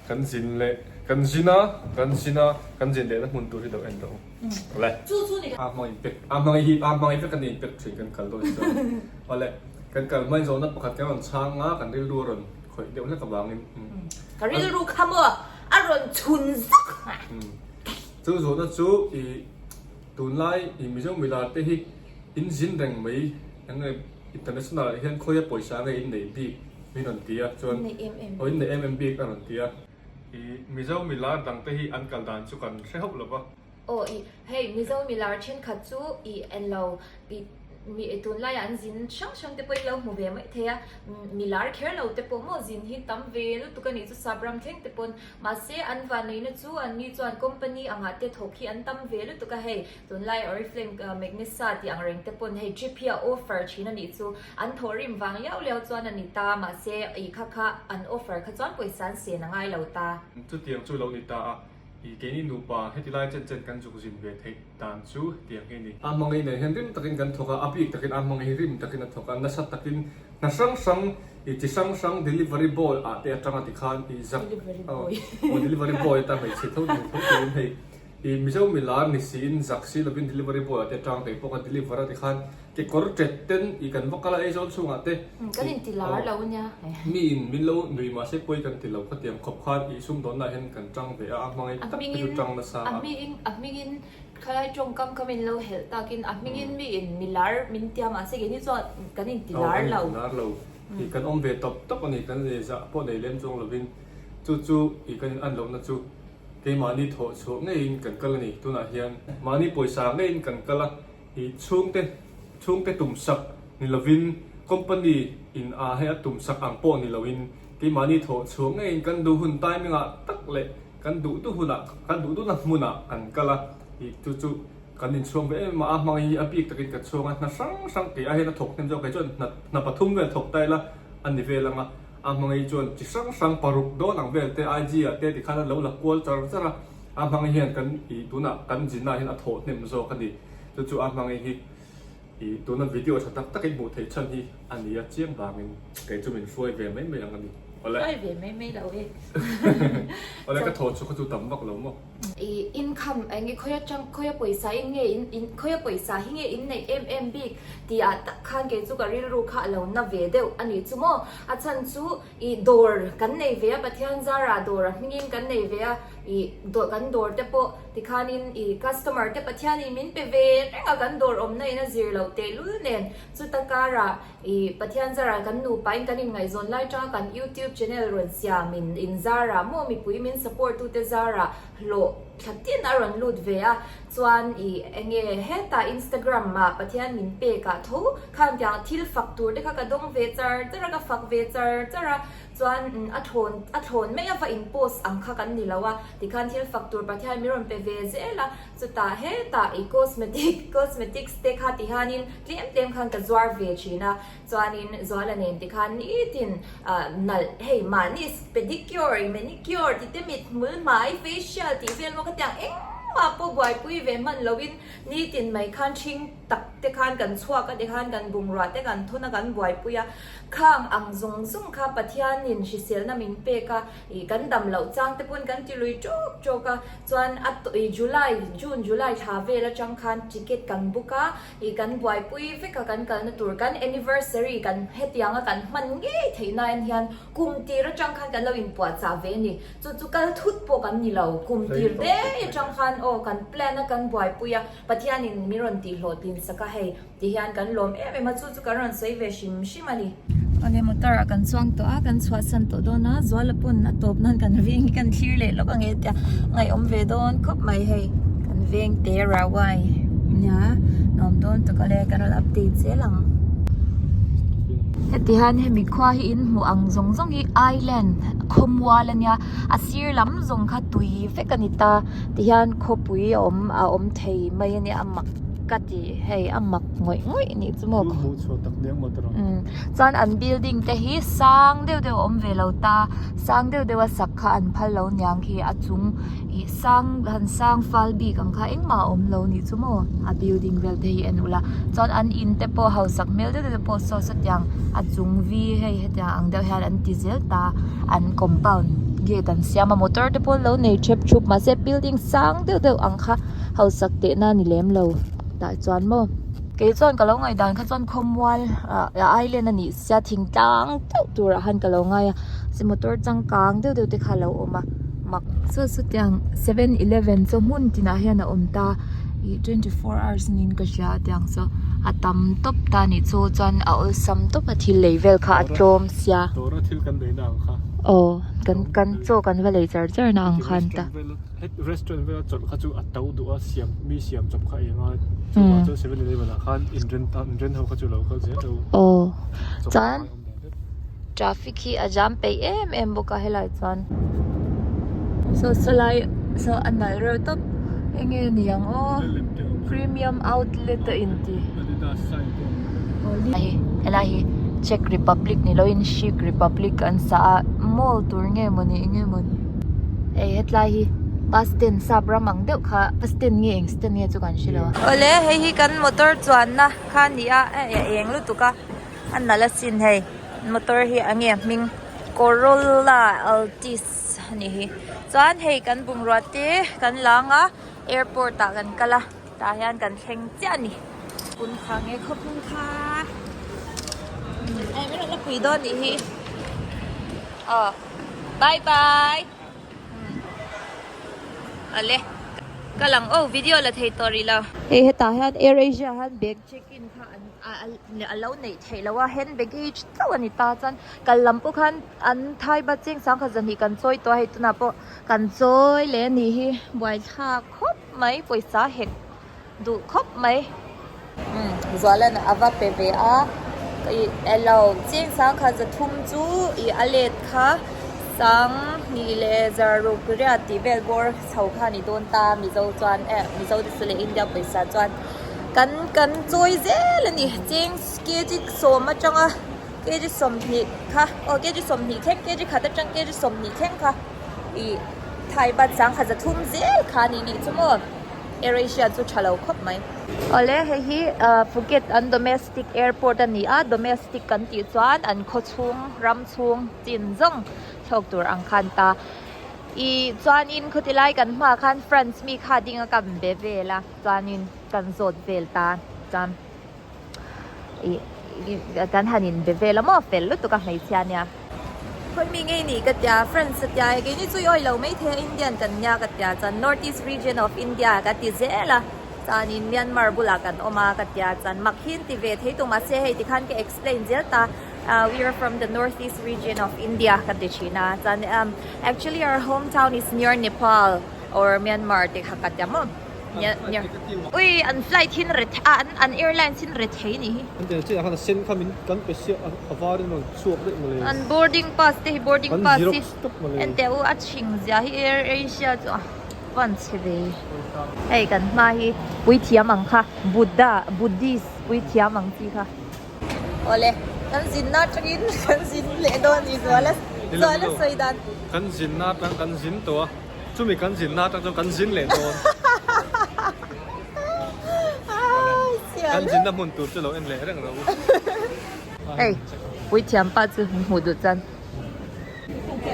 kan zin leh kan zin a, kan zin a, kan zin lehna hmun tur hi lo en rawh u. Awle. Chu chu ni. A hmang in pek, a hmang hi a hmang vek a ni in pek thin kan kal dawn chuan. Awle, kan kal hmain zawhna pakhat kan rawn chhang a, kan rilru a rawn khawih deuh hlek avangin. Ka rilru kha maw a rawn chhun zuk. Chu zawhna chu i tunlai i Mizo milar te hi in zin reng mai eng nge international ah hian khawia pawisa nge in neih bik min rawn ti a chuan aw in neih em em bik a rawn ti a. I Mizo milar dang te hi an kal dan chu kan hre hauh lo va. Aw i hei Mizo milar thenkhat chu i en lo i Mi tunlai ah an zin hrang hrang te pawhin lo hmu ve mai thei a, mi lar kher lo te pawh maw zin hi tam ve lutuk a nih chu sap ram thleng te pawn mahse an vanneihna chu an ni chuan company angah te thawk hi an tam ve lutuk a hei tunlai oriflame magnesa tih ang reng te pawn hei trip hi a offer thin a nih chu an thawhrim vang liau liau chuan a ni ta mahse ih kha kha an offer kha chuan pawisa an sen a ngai lo ta. Chutiang chu lo ni ta a, ih keini nupa heti lai chen chen kan zuk zin ve theih. Dan chu tiang hi a ni. A hmangei nen hian rim takin kan thawk a, a bik takin a hmangei hi rim takin a thawk a, nasa takin hna hrang hrang ih chi hrang hrang delivery boy ah te atanga tikhan ih zak aw delivery boy atan hmeichhe tho ding tho turin hei ih Mizo milar ni siin zak si lovin delivery boy ah te atang kei pawh ka deliver a tikhan kekawr tet ten ih kan va kal a Aizawl chhungah te Kan inti lar lo nia. Mi in min lo nui mahse pawi kan ti lo khatiang khawp khan ih sumdawnna ah hian kan tang ve a, a hmangei tak te chu tang nasa a. A hmingin a hmingin khalai tawngkam kha min lo helh takin a hmingin mi in mi lar min tia mahse keini chuan kan inti lar lo. Aw kan inti lar lo. Ih kan awm ve tawp tawp a ni kan leh zah pawh nei lem chuang lovin chu chu ih kan in an lohna chu keimahni thawh chhuah ngeiin kan kal a ni tunah hian mahni pawisa ngeiin kan kal a. I chhungte chhungte tumsak ni lovin company in a hei a tumsak ang pawh ni loin keimahni thawh chhuah ngeiin kan duh hun timing ah tak leh kan duh duh hunah kan duh duhna hmunah kan kal a, i chu chu Kan inchhuang ve em em a, a hmang hi a bik takin ka chhuang a, hna hrang hrang kei aiin a thawk hnem zawk, kei chuan hna hna pathum vel thawk ta ila a ni vel ang a, a hmang hi chuan chi hrang hrang paruk dawn ang vel te IG ah te tikhan a lo la kual char char a, a hmang hian kan ih tunah kan zinah hian a thawh hnem zawk a ni, chu chu a hmang hi ih tuna video tha tak takin hmuh theih chhan hi a ni a chiang vangin kei chu min hruai ve mai mai ang a ni, awle. Hruai ve mai mai lo e. Awle ka thawh chhuk kha chu tam vak lo maw. I income eng nge khawi atang khawi a pawisa in nge in in khawi a pawisa hi nge in neih em em bik tih ah tak khan kei chu ka rilru kha a lo na ve deuh a nih chu maw a chhan chu ih dawr kan nei ve a Pathian zarah dawr a hmingin kan nei ve a ih dawr kan dawr te pawh tikhanin ih customer te Pathianin min pe ve reng a kan dawr awmna in a zir loh tehlul nen chuta karah Ih, Pathian zarah kan nupain kan inngaihzawn lai tanga kan YouTube channel rawn siam in in zarah maw mipui min support tute zarah hlawh thla tin a rawn lut ve a, chuan ih enge hetah Instagram ah Pathian min pek ah tho khan tiang thil fak tur te kha ka dawng ve char char a ka fak ve char char a, chuan a thlawn a thlawn mai a va in post ang kha kan ni lo a, tikhan thil fak tur Pathian min rawn pe ve zel a. Chutah hetah i cosmetic cosmetics te kha ti hianin tlem tlem khan ka zuar ve thin a, chuanin Zuala nen ti khan nitin ah nalh hei mahni pedicure manicure ti te mit hmul hmai facial tih vel maw khatiang engmah pawh buaipui ve hman loin nitin mai khan ṭhing tak te khan kan chhuak a tikhan kan bungrua te kan thawn a kan buaipui a, khang ang zawng zawng kha Pathianin hriselna min pek a. Ih kan dam loh chang te pawn kan ti lui tawk tawk a, chuan a ih July, June, July thla vel atang khan ticket kan book a, ih kan buaipui vek a kan kalna tur kan anniversary kan hetiang a kan hman ngei theih na en hian kum tir atang khan kan lo inpuahchah ve a ni, chu chu kal thut pawh kan ni lo, kum tir daih atang khan aw kan plan a kan buaipui a, Pathianin min rawn tihhlawhtlin sak a hei. Ti hian kan lawm em em a, chu chu kan rawn sawi ve hrim hrim a ni. Awle motor ah kan chuang tawh a, kan chhuahsan tawh dawn a, Zuala pawn a tawp nan kan veng hi kan thlir leh lawk ange tia ngaihawm ve dawn khawp mai hei kan veng te rawai nia nuam dawn tak ale kan rawn update zel ang. Heti hian hemi khua hi in hmuh ang zawng zawng hi island khawmual ania a sir lam zawng kha tui vek a ni ta tihian khawpui a awm a awm thei mai ania a mak. Ka ti hei a mak ngawih ngawih nih chu maw. Hmuh chhuah tak nia maw tawrh ang. Umm chuan an building te hi sang deuh deuh a awm ve lo ta sang deuh deuh a sak kha an phal lo niang khi a chung ih sang han sang fal bik ang kha engmah a awm lo nih chu maw a building vel te hi en ula chuan an in te pawh hausak hmel deuh deuh te pawh saw sawtiang a chung vi hei hetiang ang deuh hian an ti zel ta an compound gate an siam a motor te pawh an lo nei thep thup mahse building sang deuh deuh ang kha. Hausak tehna ni lem lo tah chuan maw. Kei chuan ka lo ngaihdan kha chuan khawmual ah island a nih sia thingtlang deuh turah khan ka lo ngai a se motor changkang deuh deuh te kha a lo awm a mak. Saw sawtiang 7-eleven chu hmun tinah hian a awm ta ih 24 hours niin ka hria a tiang chu a tam tawp ta nih chu chuan a awlsam tawp a thil lei vel kha a tlawm sia. Dawra thil kan neihna ang kha. Aw kan kan chaw kan va lei char char na ang khan ta. Het restaurant vela chawlh kha chu a to duh a siam mi siam chawp kha eng a chuvang chuan 7-eleven ah khan in rent a in rent ho kha chu lo kal zel lo aw chuan traffic hi a jam peih em em bawk a helai chuan saw sawlai saw a nalh reuh tawp enge niang aw premium outlet a inti helai hi Czech Republic ni loin Czech Republic an sa a mall tur nge mawni enge mawni. Hei hetlai hi bus stand sap ram ang deuh kha bus stand nge eng stand nge chu kan hre lo a. Awle hei hi kan motor chuanna kha a ni a hei a eng lutuk a a nalh asin hei motor hi a nge a hming Corolla Altis a nih hi chuan hei kan bungrua te kan lang a airport ah kan kal a tah hian kan thleng chiah a ni. Pun kha nge khaw pun kha hei min rawn la pui dawn nih hi aw. Bye bye Ale ka lang aw video la thei tawh rih lo. Hei hetah hian Air Asia hian bag check in kha an a lo neih theih loh a hand baggage chauh a ni ta chuan kal lam pawh khan an thai bat cheng sangkhat zahnih kan chawi tawh a hei tunah pawh kan chawi leh a nih hi buaithlak khawp mai pawisa hek duh khawp mai. Umm Zualan a va pe ve a ih elo cheng sangkhat zathum chu ih a let kha. Sang hnih leh zaruk riat tih vel bawr chho kha a ni dawn ta Mizo chuan eh Mizo te chu leh India pawisa chuan kan kan chawi zel a ni cheng kg sawm atanga kg 20 kha aw kg 20 thleng kg khat atang kg 20 thleng kha ih Thai baht sangkhat zathum zel kha a ni nih chu maw AirAsia chu tha lo khawp mai. Awle hei hi Phuket an domestic airport a ni a domestic kan tih chuan an khaw chhung ram chhung chin zawng thlawk tur ang khan ta ih chuanin khawti lai kan hmaah khan France mi kha ding a kam ve vel a chuanin kan zawt vel ta chuan ih kan han in be vel a maw fel lutuk a hmeichhia nia. Khawi mi ngei nih ka tia France a tia keini chu i awih lo maithei a Indian kan nia ka tia chuan North East region of India ka ti zel a chuanin Myanmar bulah kan awm a ka tia chuan mak hi an ti ve thei tum mahse hei tikhan ka explain zel ta we are from the North East region of India ka ti thin a chuan actually our hometown is near Nepal or Myanmar tih kha ka tia maw. Ui an flight hin ret a an an airlines hin ret thei nih hi. An tia chiah khan a sen kha min kan pe siah a a var in rawn chhuak daih mawle. An boarding pass te hi boarding pass hi An xerox tawp mawle. En teh u a chhing zia hi air asia chu a van chhe ve. Hei kan hma hi puithiam ang kha Buddha Buddhist puithiam ang chi kha. Awle kan zinna atangin kan zin leh dawn a ni zuala zuala sawi dan. Kan zinna atang kan zin tawh a. Chumi kan zinna atang chuan kan zin leh dawn. Kan zinna hmun tur chu lo en leh reng rawh u. Hei puithiam pa chu min hmuh duh chuan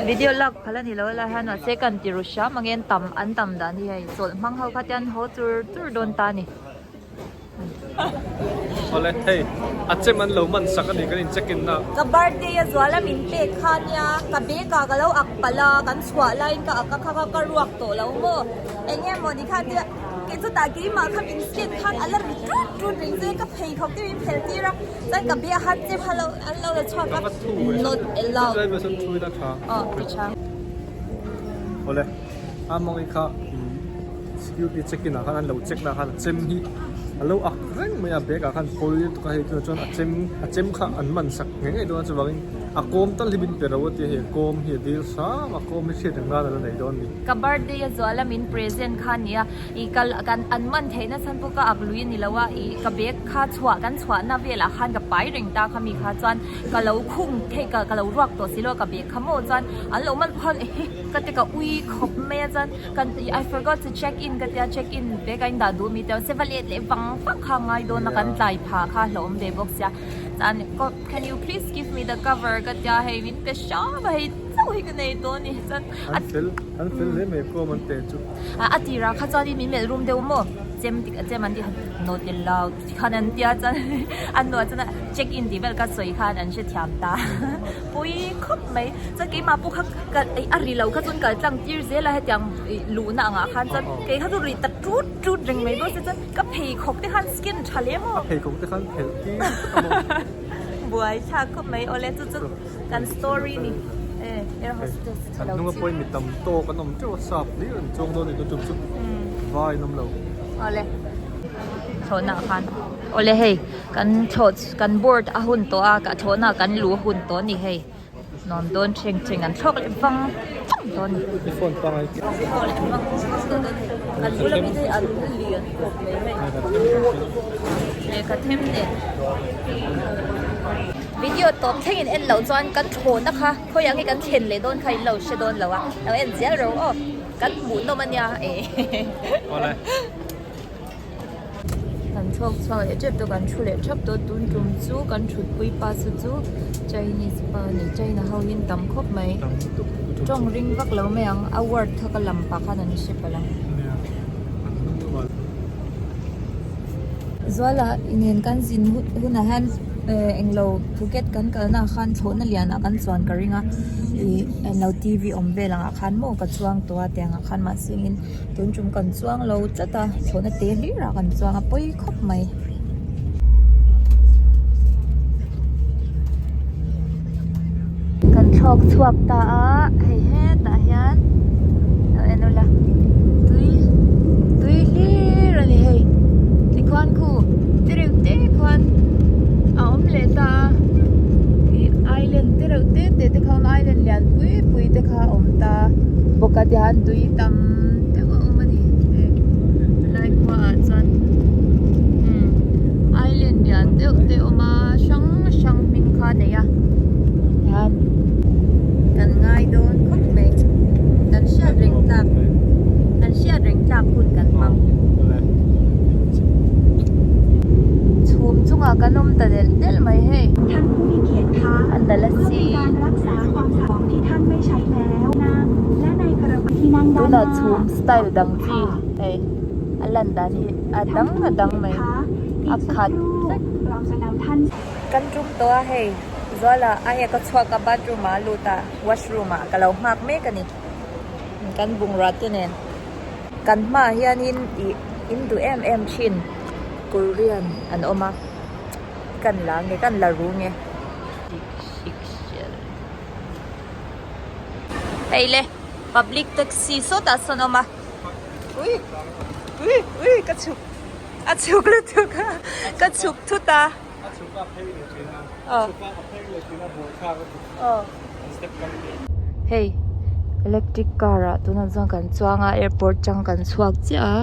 video lak phal a ni lo lai hian mahse kan ti ru hram ang e an tam an tam dan hi hei chawlh hmang ho kha te an haw chur chur dawn ta a ni. Awle hei a chem an lo man sak a ni kan in check in na. Ka birthday a zual a min pek kha nia ka bag ah ka lo ak palh a kan chhuah laiin ka ak a kha kha ka ruak tawh lo maw eng nge maw ni khan tia kei chutah keimah kha min scan khan a la ri tut tut reng che ka pheikhawk te min phelh tir a chuan ka bag ah khan chem a lo an lo la chhuak a not allowed aw ti tha. Awle a mawng kha Security check in ah khan an lo check na khan a chem hi a lo ak reng mai a bag ah khan pawi lutuk a hei tunah chuan a chem a chem kha an man sak ngei ngei dawn a chuvangin a kawm tal hi min pe ro a tia hei a kawm hi a dil hram a kawm hi hriat reng nan a la nei dawn a ni. Ka birthday a zual a min present kha nia ih kal kan an man theih na chhan pawh ka ak lui a ni lo a ih ka bag kha chhuah kan chhuah na velah khan ka pai reng ta kha mi kha chuan ka lo khung theih ka ka lo ruak tawh si lo a ka bag kha maw chuan an lo man phal ehe ka ti ka ui khawp mai a chuan. Kan tih I forgot to check in ka tia check in ve ka in dah duh mi te se va let leh vang vang kha ngai dawn a kan tlai phah kha hlauhawm ve bawk sia chuan can you please give me the cover ka tia hei min pe hram a hei chauh hi ka nei tawh a ni chuan an fel an fel hle mai kawm an pe chu a tirah kha chuan in min melh rum deuh maw chem tik chem an tih not allowed khan an tia chuan an nuah chuan check in tih vel ka sawi khan an hrethiam ta pawi khawp mai chuan keimah pawh kha ka a ri lo kha chuan kal tlang tir zel a hetiang ih luhna angah khan chuan kei kha chu ri ta tut tut reng mai bawk se chuan ka pheikhawk te khan skin tha lem aw a pheikhawk te khan phelh tir vek a maw buai thlak khawp mai awle chu chu kan story ni e air hostess an hnunga pawhin mi tam tawk an awm teuh a sap hlir an chuang dawn a ni chu chu vai an awm lo awle thlawhna ah khan awle hei kan thlawh kan board a hun tawh a ka thlawhna kan luh a hun tawh a ni hei nuam dawn thleng thleng an thlawk leh vang vang dawn a ni i phone pangai thlawk leh vang vang dawn a ni kan bula mi te hi an lian khawp mai hei lehkha them nen video tawp thleng in en loh chuan kan thlawhna kha khawi ang hi kan thlen leh dawn kha in lo hre dawn lo a lo en zel ro aw kan hmuh nawm a nia eh Kan chhuak chhuak leh tep tawh kan thu leh thap tawh tun tum chu kan thutpui pa chu chu Chinese pa a ni China ho hi an tam khawp mai tawng ring vak lo mai ang a word kha ka lam pah khan an hre palh ang. Zuala inen kan zin hunah hian eh englo Phuket kan kalna ah khan thlawhna lianah kan chuan ka ring a ih englo T V awm vel angah khan maw ka chuang tawh a tiang ah khan mahse in Tun tum kan chuang lo tlat a thlawhna te hlir ah kan chuang a pawi khawp mai. Kan thlawk chhuak ta a hei hetah hian lo en ula tui tui hlir a ni hei tikhuan khu te reuh te khuan a awm leh ta a ih island te reuh te te. te te kha a awm a island lian pui pui te kha a awm ta bawk a tihian tui tam deuh a awm a ni hei helai khua ah chuan umm island lian deuh te a awm a hrang hrang hming kha a nei a tihian kan ngai dawn khawp mai kan hriat reng tlak kan hriat reng tlak hun kan hmang. Chhum chungah kan awm ta delh delh mai hei. A nalh a si. Tunah chhum style dang chi hei a lan dan hi a dang a dang mai a khat vek. Kan tum tawh a hei Zuala a hek a chhuak a bathroom ah a lut a washroom ah ka lo nghak mek a ni kan bungrua te nen. Kan hmaah hianin ih in duh em em thin Korean an awm a kan la nge kan la ru nge hei le public taxi sawtah sawn a awm a ui ui ui ka chhuk a chhuk lutuk a ka chhuk thut a Hei electric car ah tunah chuan kan chuang a airport tang kan chhuak chiah a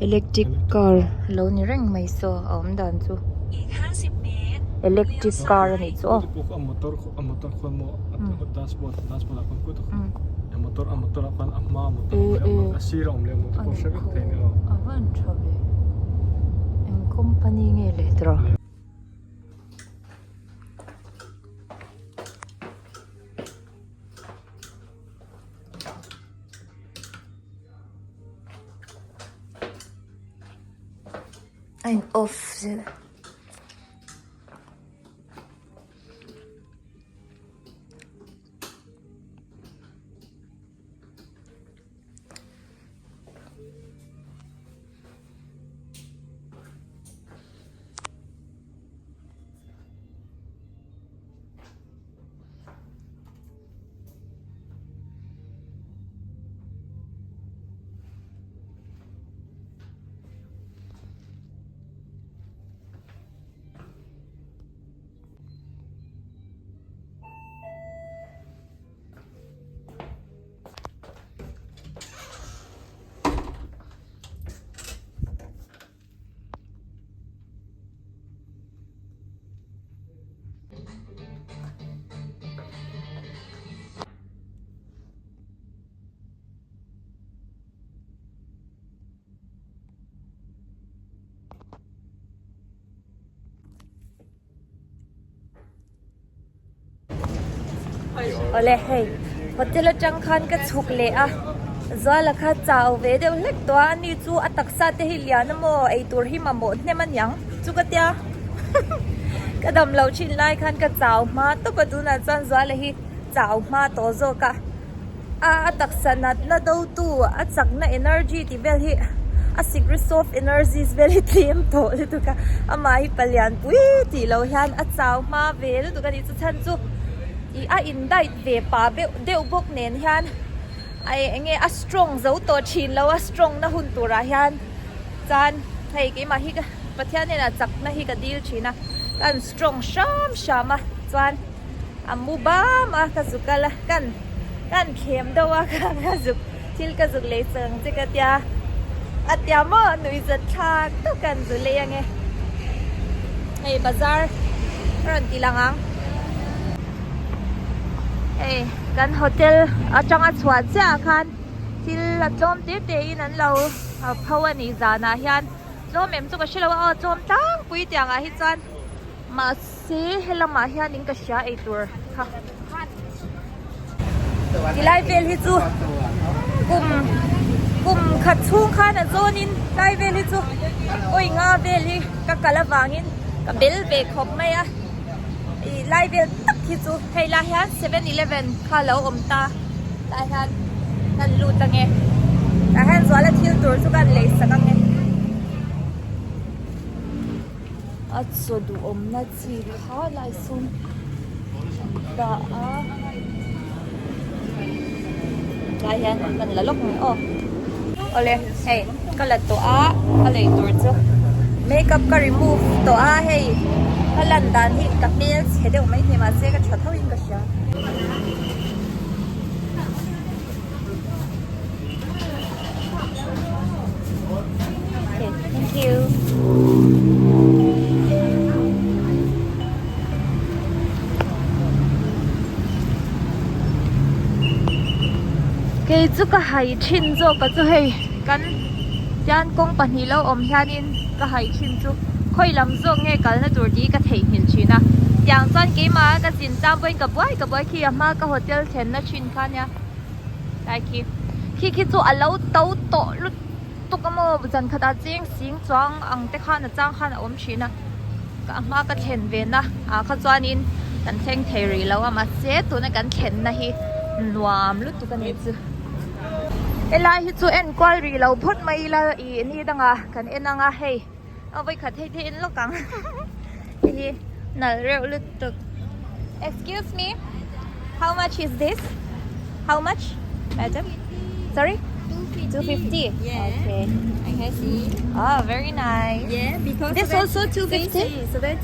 electric car lo ni reng mai saw a awm dan chu electric car a nih chu aw. A van tha ve eng company nge le tawh. A in off zel. Awle hei hotel atang khan ka chhuk leh a Zuala kha chau ve deuh hlek tawh a ani chu a taksa te hi lian amaw eitur hi mamawh hnem aniang chu ka tia ka dam loh thin lai khan ka chau hma tawp a tunah chuan Zuala hi chau hma tawh zawk a. A taksa natna dotu a chakna energy tih vel hi a secret soft energies vel hi tlem tawh lutuk a amah hi palian pui tih loh hian a chau hma ve lutuk a ni chu chhan chu ih a in diet ve pah deuh bawk nen hian eng nge a strong zo tawh thin lo a strong na hun turah hian chuan hei keimah hi Pathian hnenah chakna hi ka dil thin a ka han strong hram hram a chuan. A mu bam a ka zuk kal a kan kan thlem deuh a ka zuk thil ka zuk lei chang che ka tia a tia maw nui zat thlak tak kan zu lei ange hei bazar a rawn ti lang ang hei kan hotel atanga chhuah chiah ah khan thil a tlawm te te in an lo pho a ni zanah hian tlawm em chu ka hrelo a aw tlawm tlangpui tiang ah hi chuan mahse. Se helamah hianin ka hria eitur kha tilai vel hi chu kum kum khat chhung khan a zawnin tlai vel hi chu kawi nga vel hi ka kal avangin ka bel ve khawp mai a ih lai vel tak hi chu hei lai hian 7-eleven kha lo awm ta tah hian kan lut ange tah hian zuala thil tur chu kan lei sak ange. A chaw duhawmna chi kha lai sawn an dah a tlai hian kan la lawk mai aw awle hei ka la tawh a ka lei tur chu makeup ka remove tawh a hei ka lan dan hi ka hmel chhe deuh mai thei mahse ka tha tho in ka hria. you. Kei chu ka hai thin zawk a chu hei kan tian kawng pahnih lo awm hianin ka hai thin chu khawi lam zawk nge kalna tur tih ka theihnghilh thin a tiang chuan keimah ka zin tlang pawhin ka buai ka buai khi a hma ka hotel thlenna thin kha nia lai khi khi khi chu a lo to tawh lutuk. Tuk a maw zan khatah cheng sing chuang ang te khan a chang khan a awm thin a ka hma ka thlen ve na ah kha chuanin kan thleng thei rih lo a mahse tuna kan thlenna hi nuam lutuk a ni chu helai hi chu en kual rih lo phawt mai ila ih ni danga kan en anga hei a vawikhat hei te en lawk ang hei hi nalh reuh lutuk excuse me how much is this how much madam sorry 250 Yeah. okay I can see. oh very nice Yeah, because This also 250? Okay,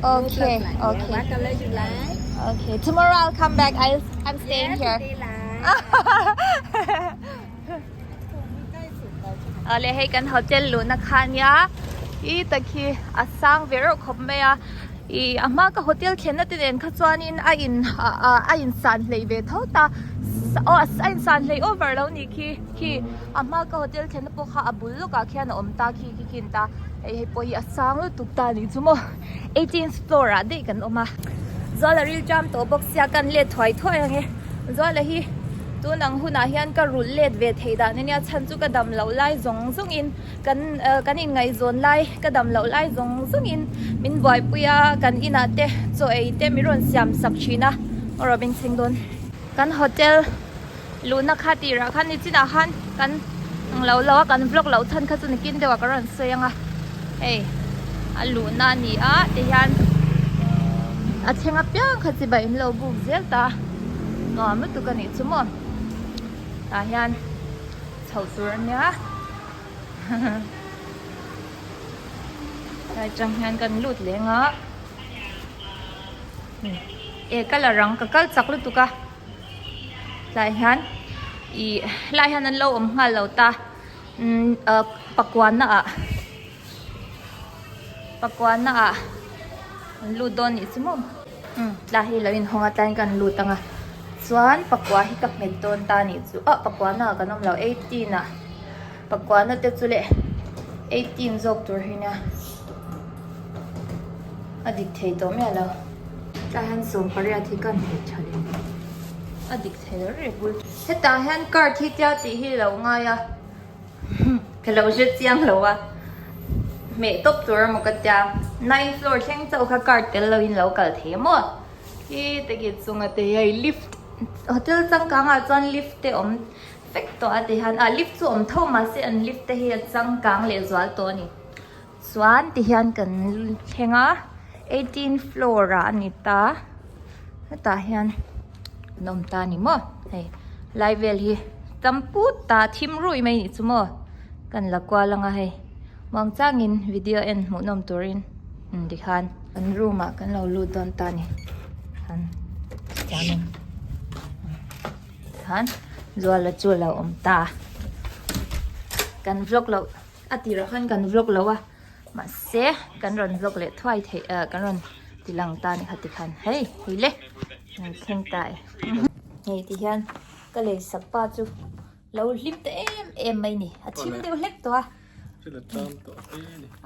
Okay, okay. What color you like? okay tomorrow I'll come back I I'm staying yeah, here today like. Ale hei kan hotel luhna kha ania i takhi a sang ve reuh khawp mai a ih a hma ka hotel thlenna te nen kha chuanin a in a in san hleih ve tho ta aw a in san hleih over lo nih khi khi a hma ka hotel thlenna pawh kha a bul lawkah khian a awm ta khi khi khi a ni ta hei hei pawh hi a sang lutuk ta nih chu maw eighteenth floor ah daih kan awm a Zuala ril ṭam tawh bawk sia kan let thuai thuai ang e Zuala hi tun ang hunah hian ka rulh let ve thei dan ania chhan chu ka dam loh lai zawng zawng in kan kan inngaihzawn lai ka dam loh lai zawng zawng in min buaipui a kan inah te chaw ei te min rawn siam sak thin a aw Robin chhing dawn kan hotel luhna kha tirah khan nichinah khan kan ang lo lo a kan vlog loh chhan kha chu nikin deuh ah ka rawn sawi ang a hei a luhna a ni a tihian a thleng apiang kha chibai an lo buk zel ta nuam lutuk a nih chu maw tah hian chho tur a nia lai tang hian kan lut leng a e ka la rang ka kal chak lutuk a. Tlai hian ih helai hian an lo awm nghal lo ta umm ah pakuana ah pakuana ah an lut dawn nih chu maw umm tlai hi lo inhawng a tlaiin kan lut ang a chuan pakua hi ka hmet dawn ta nih chu ah pakuana ah kan awm lo eighteen ah pakuana te chu leh eighteen zawk tur hi nia a dik thei tawh miah lo. Tlai hian sawmpariat hi ka hmu tha leh a dik thei lo reng bul. Hetah hian card hi tia tih hi lo ngai a ka lo hre chiang lo a hmeh tawp tur emaw ka tia nine floor thleng chauh kha card tel lo in lo kal thei a maw khi teki chunga te hi hei lift hotel changkang ah chuan lift te awm vek tawh a ti hian ah lift chu awm tho mahse an lift te hi a changkang leh zual tawh a ni. Chuan ti hian kan thleng a 18 floor ah a ni ta hetah hian an awm ta a ni maw hei lai vel hi tam put ta thim ruih mai nih chu maw kan la kual anga hei muang changin video en hmuh nawm turin tikhan kan room ah kan lo lut dawn ta a ni han khan Zuala chu a lo awm ta kan vlog loh. A tirah khan kan vlog lo a mahse kan rawn vlog leh thuai theih ah kan rawn ti lang ta a ni kha tikhan hei hei le kan thleng ta e hei ti hian ka lei sak pa chu lo hlim ta em em mai ni a thim deuh hlek tawh a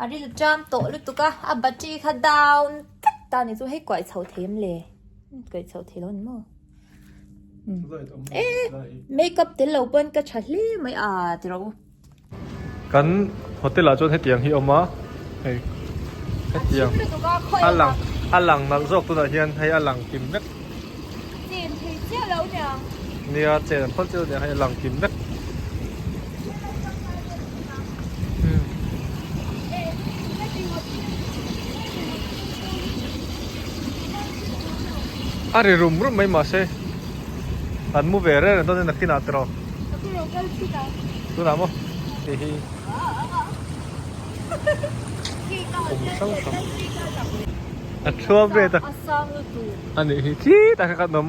a ril ṭam tawh lutuk a a battery kha down vek ta a ni chu hei kuai chho thei em le kuai chho thei lo a ni maw. Makeup tel lo pawn ka tha hle mai a ti rawh u. Kan hotel ah chuan hetiang hi a awm a hei hetiang a lang a lang nalh zawk tunah hian hei a lang kim vek. Chen thei chiah lo niang. Nia chen an phal chiah lo niang hei a lang kim vek. A ri rum rum mai mahse an mu ve reng reng dawn a nakinah tiraw tunah maw hei hi kum hrang hrang a thuam vet a a nih hi khi tak kha kan awm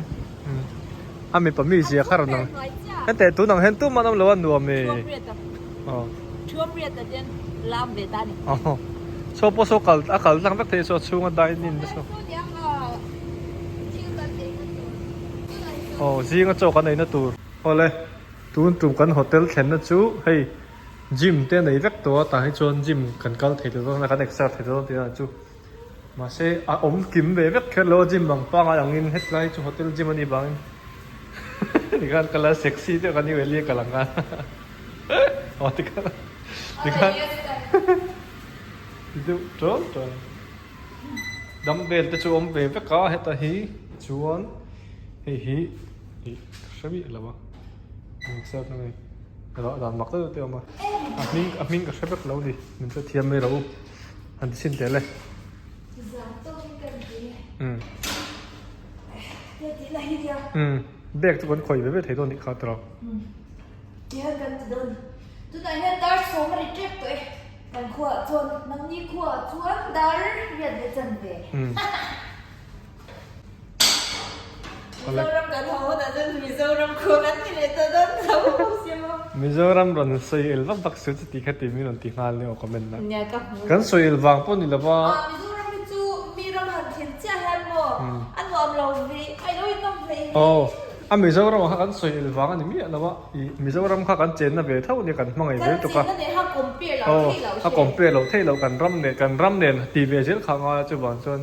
a mipa mizia kha rawn lang henteh tunang hian tumah an awm lo a nuam e aw. lam ve ta ni. Aw saw pawh saw kal a kal tlang vek thei saw a chhunga dine in te saw. Aw zinga chaw kan eina tur. Awle tun tum kan hotel thlenna chu hei gym te a nei vek tawh a tah hi chuan gym kan kal thei ta dawn a kan exer thei ta dawn tih a chu. Mahse a awm kim ve vek kher lo a gym ang pangai angin hetlai chu hotel gym a nih vangin tikhan ka la sexy deuh kan iweli a kal ang a aw tikhan tikhan ti deuh tawn tawn dumbbell te chu awm ve vek a heta hi chuan hei hi ih ka hre miah lo a exer na nge rah dan mak deuh deuh te a awm a a hming a hming ka hre vek lo a ni min hrethiam mai lo. An ti chhin teh le. Umm bag chu kan khawih ve ve thei dawn nih kha tawrh. Tihian kan ti dawn. Tunah hian dar sawm a ri tep tawh e. Kan khuaah chuan nangni khuaah chuan dar riat ve chan ve. Mizoram kan haw hunah chuan Mizoram khua kan ti leh tawh dawn tho siam a. Mizoram rawn sawi el vak vak suh chu tih kha tih min rawn ti nghal nia aw comment ah. Nia ka hmu. Kan sawi el vang pawh ni lo va. Ah Mizoram hi chu mi ram han thlen chiah hian maw a nuam lo ve a ilo inawm hlei hle. Aw a Mizoram ah kha kan sawi el vang a ni miah lo a ih Mizoram kha kan chenna ve tho nia kan hmangaih zel tuk a. Kan chenna nen kha compare loh theih loh Aw a compare loh theih loh kan ram nen kan ram nen ti ve zel kha a ngai a chuvang chuan.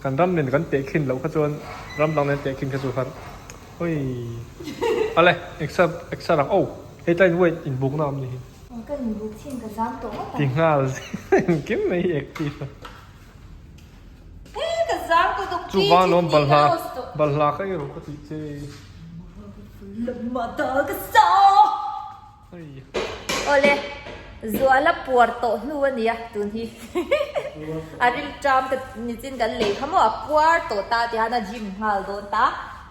Kan ram nen kan tehkhin loh kha chuan ram dang nen tehkhin kha chu har oi ale exer exer ang oh hei tlai in weight in buk na awm ni hi. Aw ka in buk chin ka zam tawh ngawt ang. Ti nghal engkim mai hi active a. He ka zam ka duk Chu van awm balhla balhla kha i rawh ka tih che. Lamma ta ka sa. Awle, Zuala puar tawh hnu a nia tun hi. A rilṭam ka nichin kan lei kha maw a puar tawh ta ti hian a gym nghal dawn ta.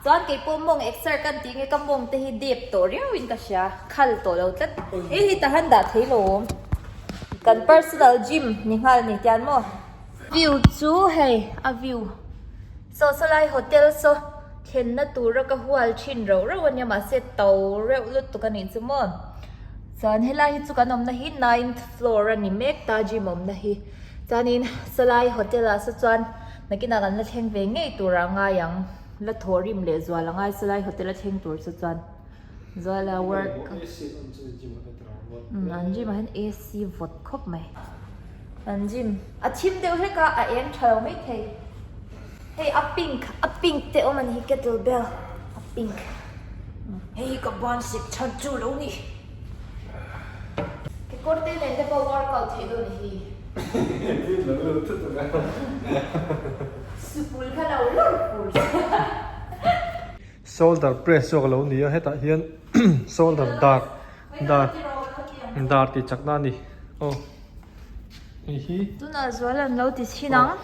Chuan kei pawh mawng exer kan tih nge ka mawng te hi dep tawh riau in ka hria, khal tawh lo tlat. Hei hi tahan dah thei lo awm. Kan personal gym ni nghal ni tian maw. View chu hei a view. Saw sawlai hotel saw thlenna tura ka hual thin rauh rauh ania mahse to reuh lutuk a nih chu maw chuan helai hi chu kan awmna hi ninth floor a ni mek ta gym awmna hi chuanin sawlai hotel ah saw chuan nakinah kan la thleng ve ngei turah a ngai ang la thaw rim leh zual a ngai sawlai hotel a thleng tur chu chuan zuala work an gym ah hian A_C vawt khawp mai. An gym a thim deuh hlek a, a eng tha lo mai thei. Hei a pink, a pink te awm a ni hi kettle bell a pink. Hei hi ka ban sek chhan chu lo ni. Kekawr te nen te pawh workout theih dawn a ni hi. Supul kha lo lawr fur Shoulder press zawk a lo ni a, hetah hian shoulder dar dar dar tih chakna a ni aw hei hi Tunah zual an lo ti chhin ang.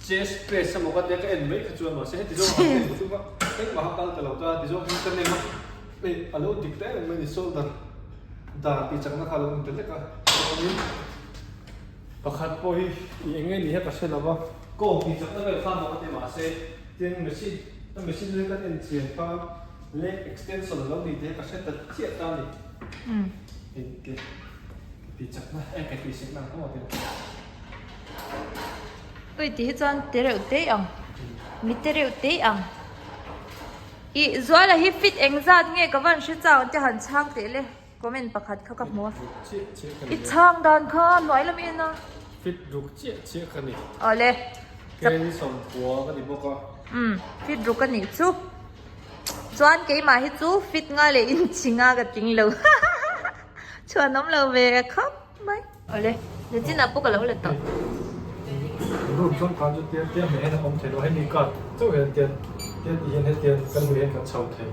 Chest press emaw ka tia ka en mai kha chuan mahse heti zawng ang en chu ka engmah a kal ta lo ta ti zawng hian ka nem a hei a lo dik ta em em mai a ni shoulder dar tih chakna kha a lo ni ta lek a chuanin pakhat pawh hi ih eng nge ni hi ka hre lo va kawng tih chakna vel kha emaw ka ti mahse tin machine a machine hi kan en chian khan Leg extension a lo ni tih hi ka hre ta chiah ta a ni. Hei ke ke ti chakna eh ke ti sikna ang tawh a ti. Ui ti hi chuan te reuh te ang mi te reuh te ang ih Zuala hi fit eng zat nge ka van hre chau ang te han chhang teh le comment pakhat kha ka hmu a i chhang dan kha hnuai lam en a. Fit ruk chiah chiah ka ni. Awle. Ken sawmkua ka ni bawk a. Umm fit ruk a nih chu. Chuan keimah hi chu fit nga leh inchi nga ka ting lo chuan awm lo ve khawp mai. Awle nichinah pawh ka lo la tawh. Room chuan khan chu tiang tiang hmeh hian a awm thei lo hemi card chauh hian tiang tiang tih hian hetiang kan hmuh hian kan chho thei.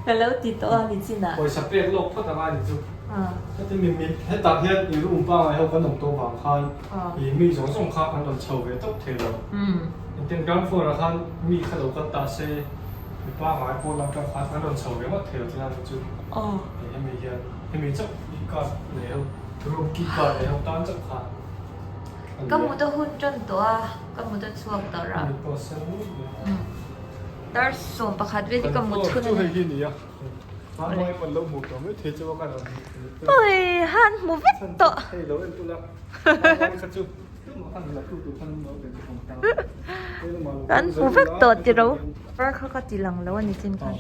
Ka lo ti tawh a nichinah. Pawisa pek lawk phawt anga ni chu. Heti mi mi hetah hian i room pangngai ho kan awm tawh vang khan i mi zawng zawng kha an rawn chho ve tawp thei lo. Engtin ground floor ah khan mi kha lo kal ta se mi pangngai pawn lam tang khan an rawn chho ve ngawt thei lo tina chu. Hemi hian hemi chauh i card nei ho room key card nei ho tan chauh khan a ni Ka a. mut a hun tan tawh a, ka mut a chhuak tawh rah. Mi pawh sen Dar 11 vel hi ka mut hun a ni. Kan floor chu hei hi a ni a. Ui han hmu vek tawh. Kan hmu vek tawh tiro. Par kha ka ti lang lo a ni chin khan.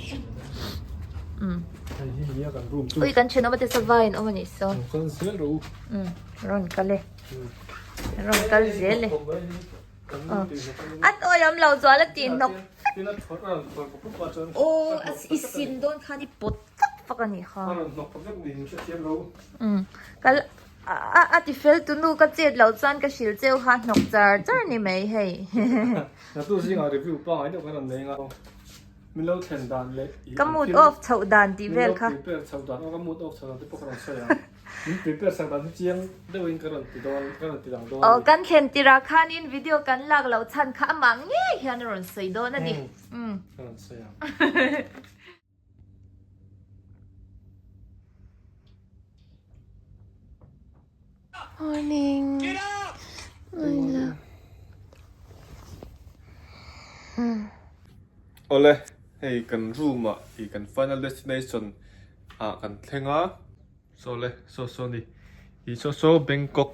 Ui kan thenawm ate sava in awm a nih sawn. Rawn kal e. Rawn kal zel e. A tawi awm lo zual a tih hnawk vek. Aw i sin dawn khan i pawt fak fak a nih kha. Kal a ti fel tu nu ka chet loh chuan ka hrilh cheu kha hnawk char char ni mai hei. Min lo thlen dan leh i Ka mood off chhoh dan tih vel kha. Min lo prepare chhoh dan aw ka mood off chhoh dan te pawh ka rawn sawi ang. Min prepare sak dan hi chiang deuhin ka rawn ti dawn ka rawn ti lang dawn a ni. Aw kan thlen tirah khanin video kan lak loh chhan kha amah ngei hian a rawn sawi dawn a ni. Umm ka rawn sawi ang. Morning. Morning. Awle, hei kan room ah ih kan final destination ah kan thleng a. Saw le, saw saw ni. Ih saw saw Bangkok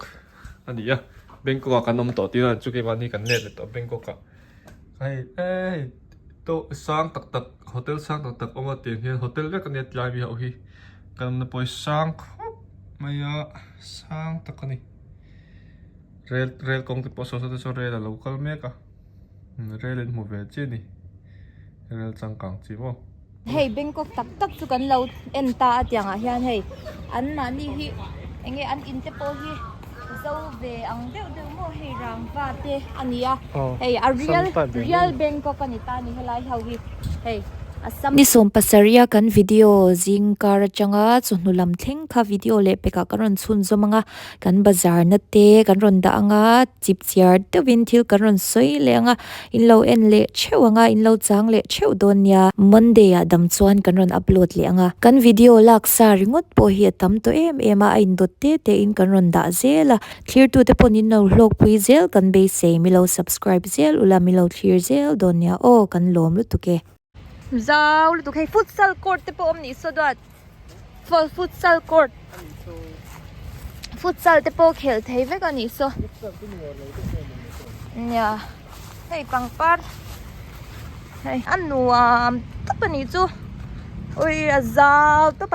a ni a. Bangkok ah kan awm tawh tih a chu keimah ni kan let leh tawh Bangkok ah. Hei hei to sang tak tak hotel sang tak tak awm a tiang hian hotel vek a nia tlai mi ho hi. Kan awmna pawh hi sang khawp mai a sang tak a ni rel rel kawng te pawh saw saw te saw rel a lo kal mek a rel in hmu ve chiah a ni rel changkang chi maw. Hei Bangkok tak tak chu kan lo en ta a tiangah hian hei an mahni hi eng nge an in te pawh hi zo ve ang deuh deuh maw hei rangva te a ni a hei a real real Bangkok a ni ta a ni helai ho hi hei. Ni sawmpasarih a kan video zing kar atanga chawhnu lam thleng kha video leh pekah kan rawn chhunzawm ang a, kan bazar na te kan rawn dah ang a, chip chiar deuhin thil kan rawn sawi leh ang a, in lo en leh theuh ang a, in lo chang leh theuh dawn nia. Monday ah dam chuan kan rawn upload leh ang a, kan video lak sa ringawt pawh hi a tam tawh em em a, a indawt te te in kan rawn dah zel a, thlirtute pawhin in lo hlawkpui zel kan beisei, mi lo subscribe zel ula mi lo thlir zel dawn nia aw kan lawm lutuk e. Zau lutuk hei futsal court te pawh awm nih saw duat futsal court futsal te pawh khel thei vek a nih saw nia hei pangpar hei a nuam tawp a nih chu ui a zau tawp a.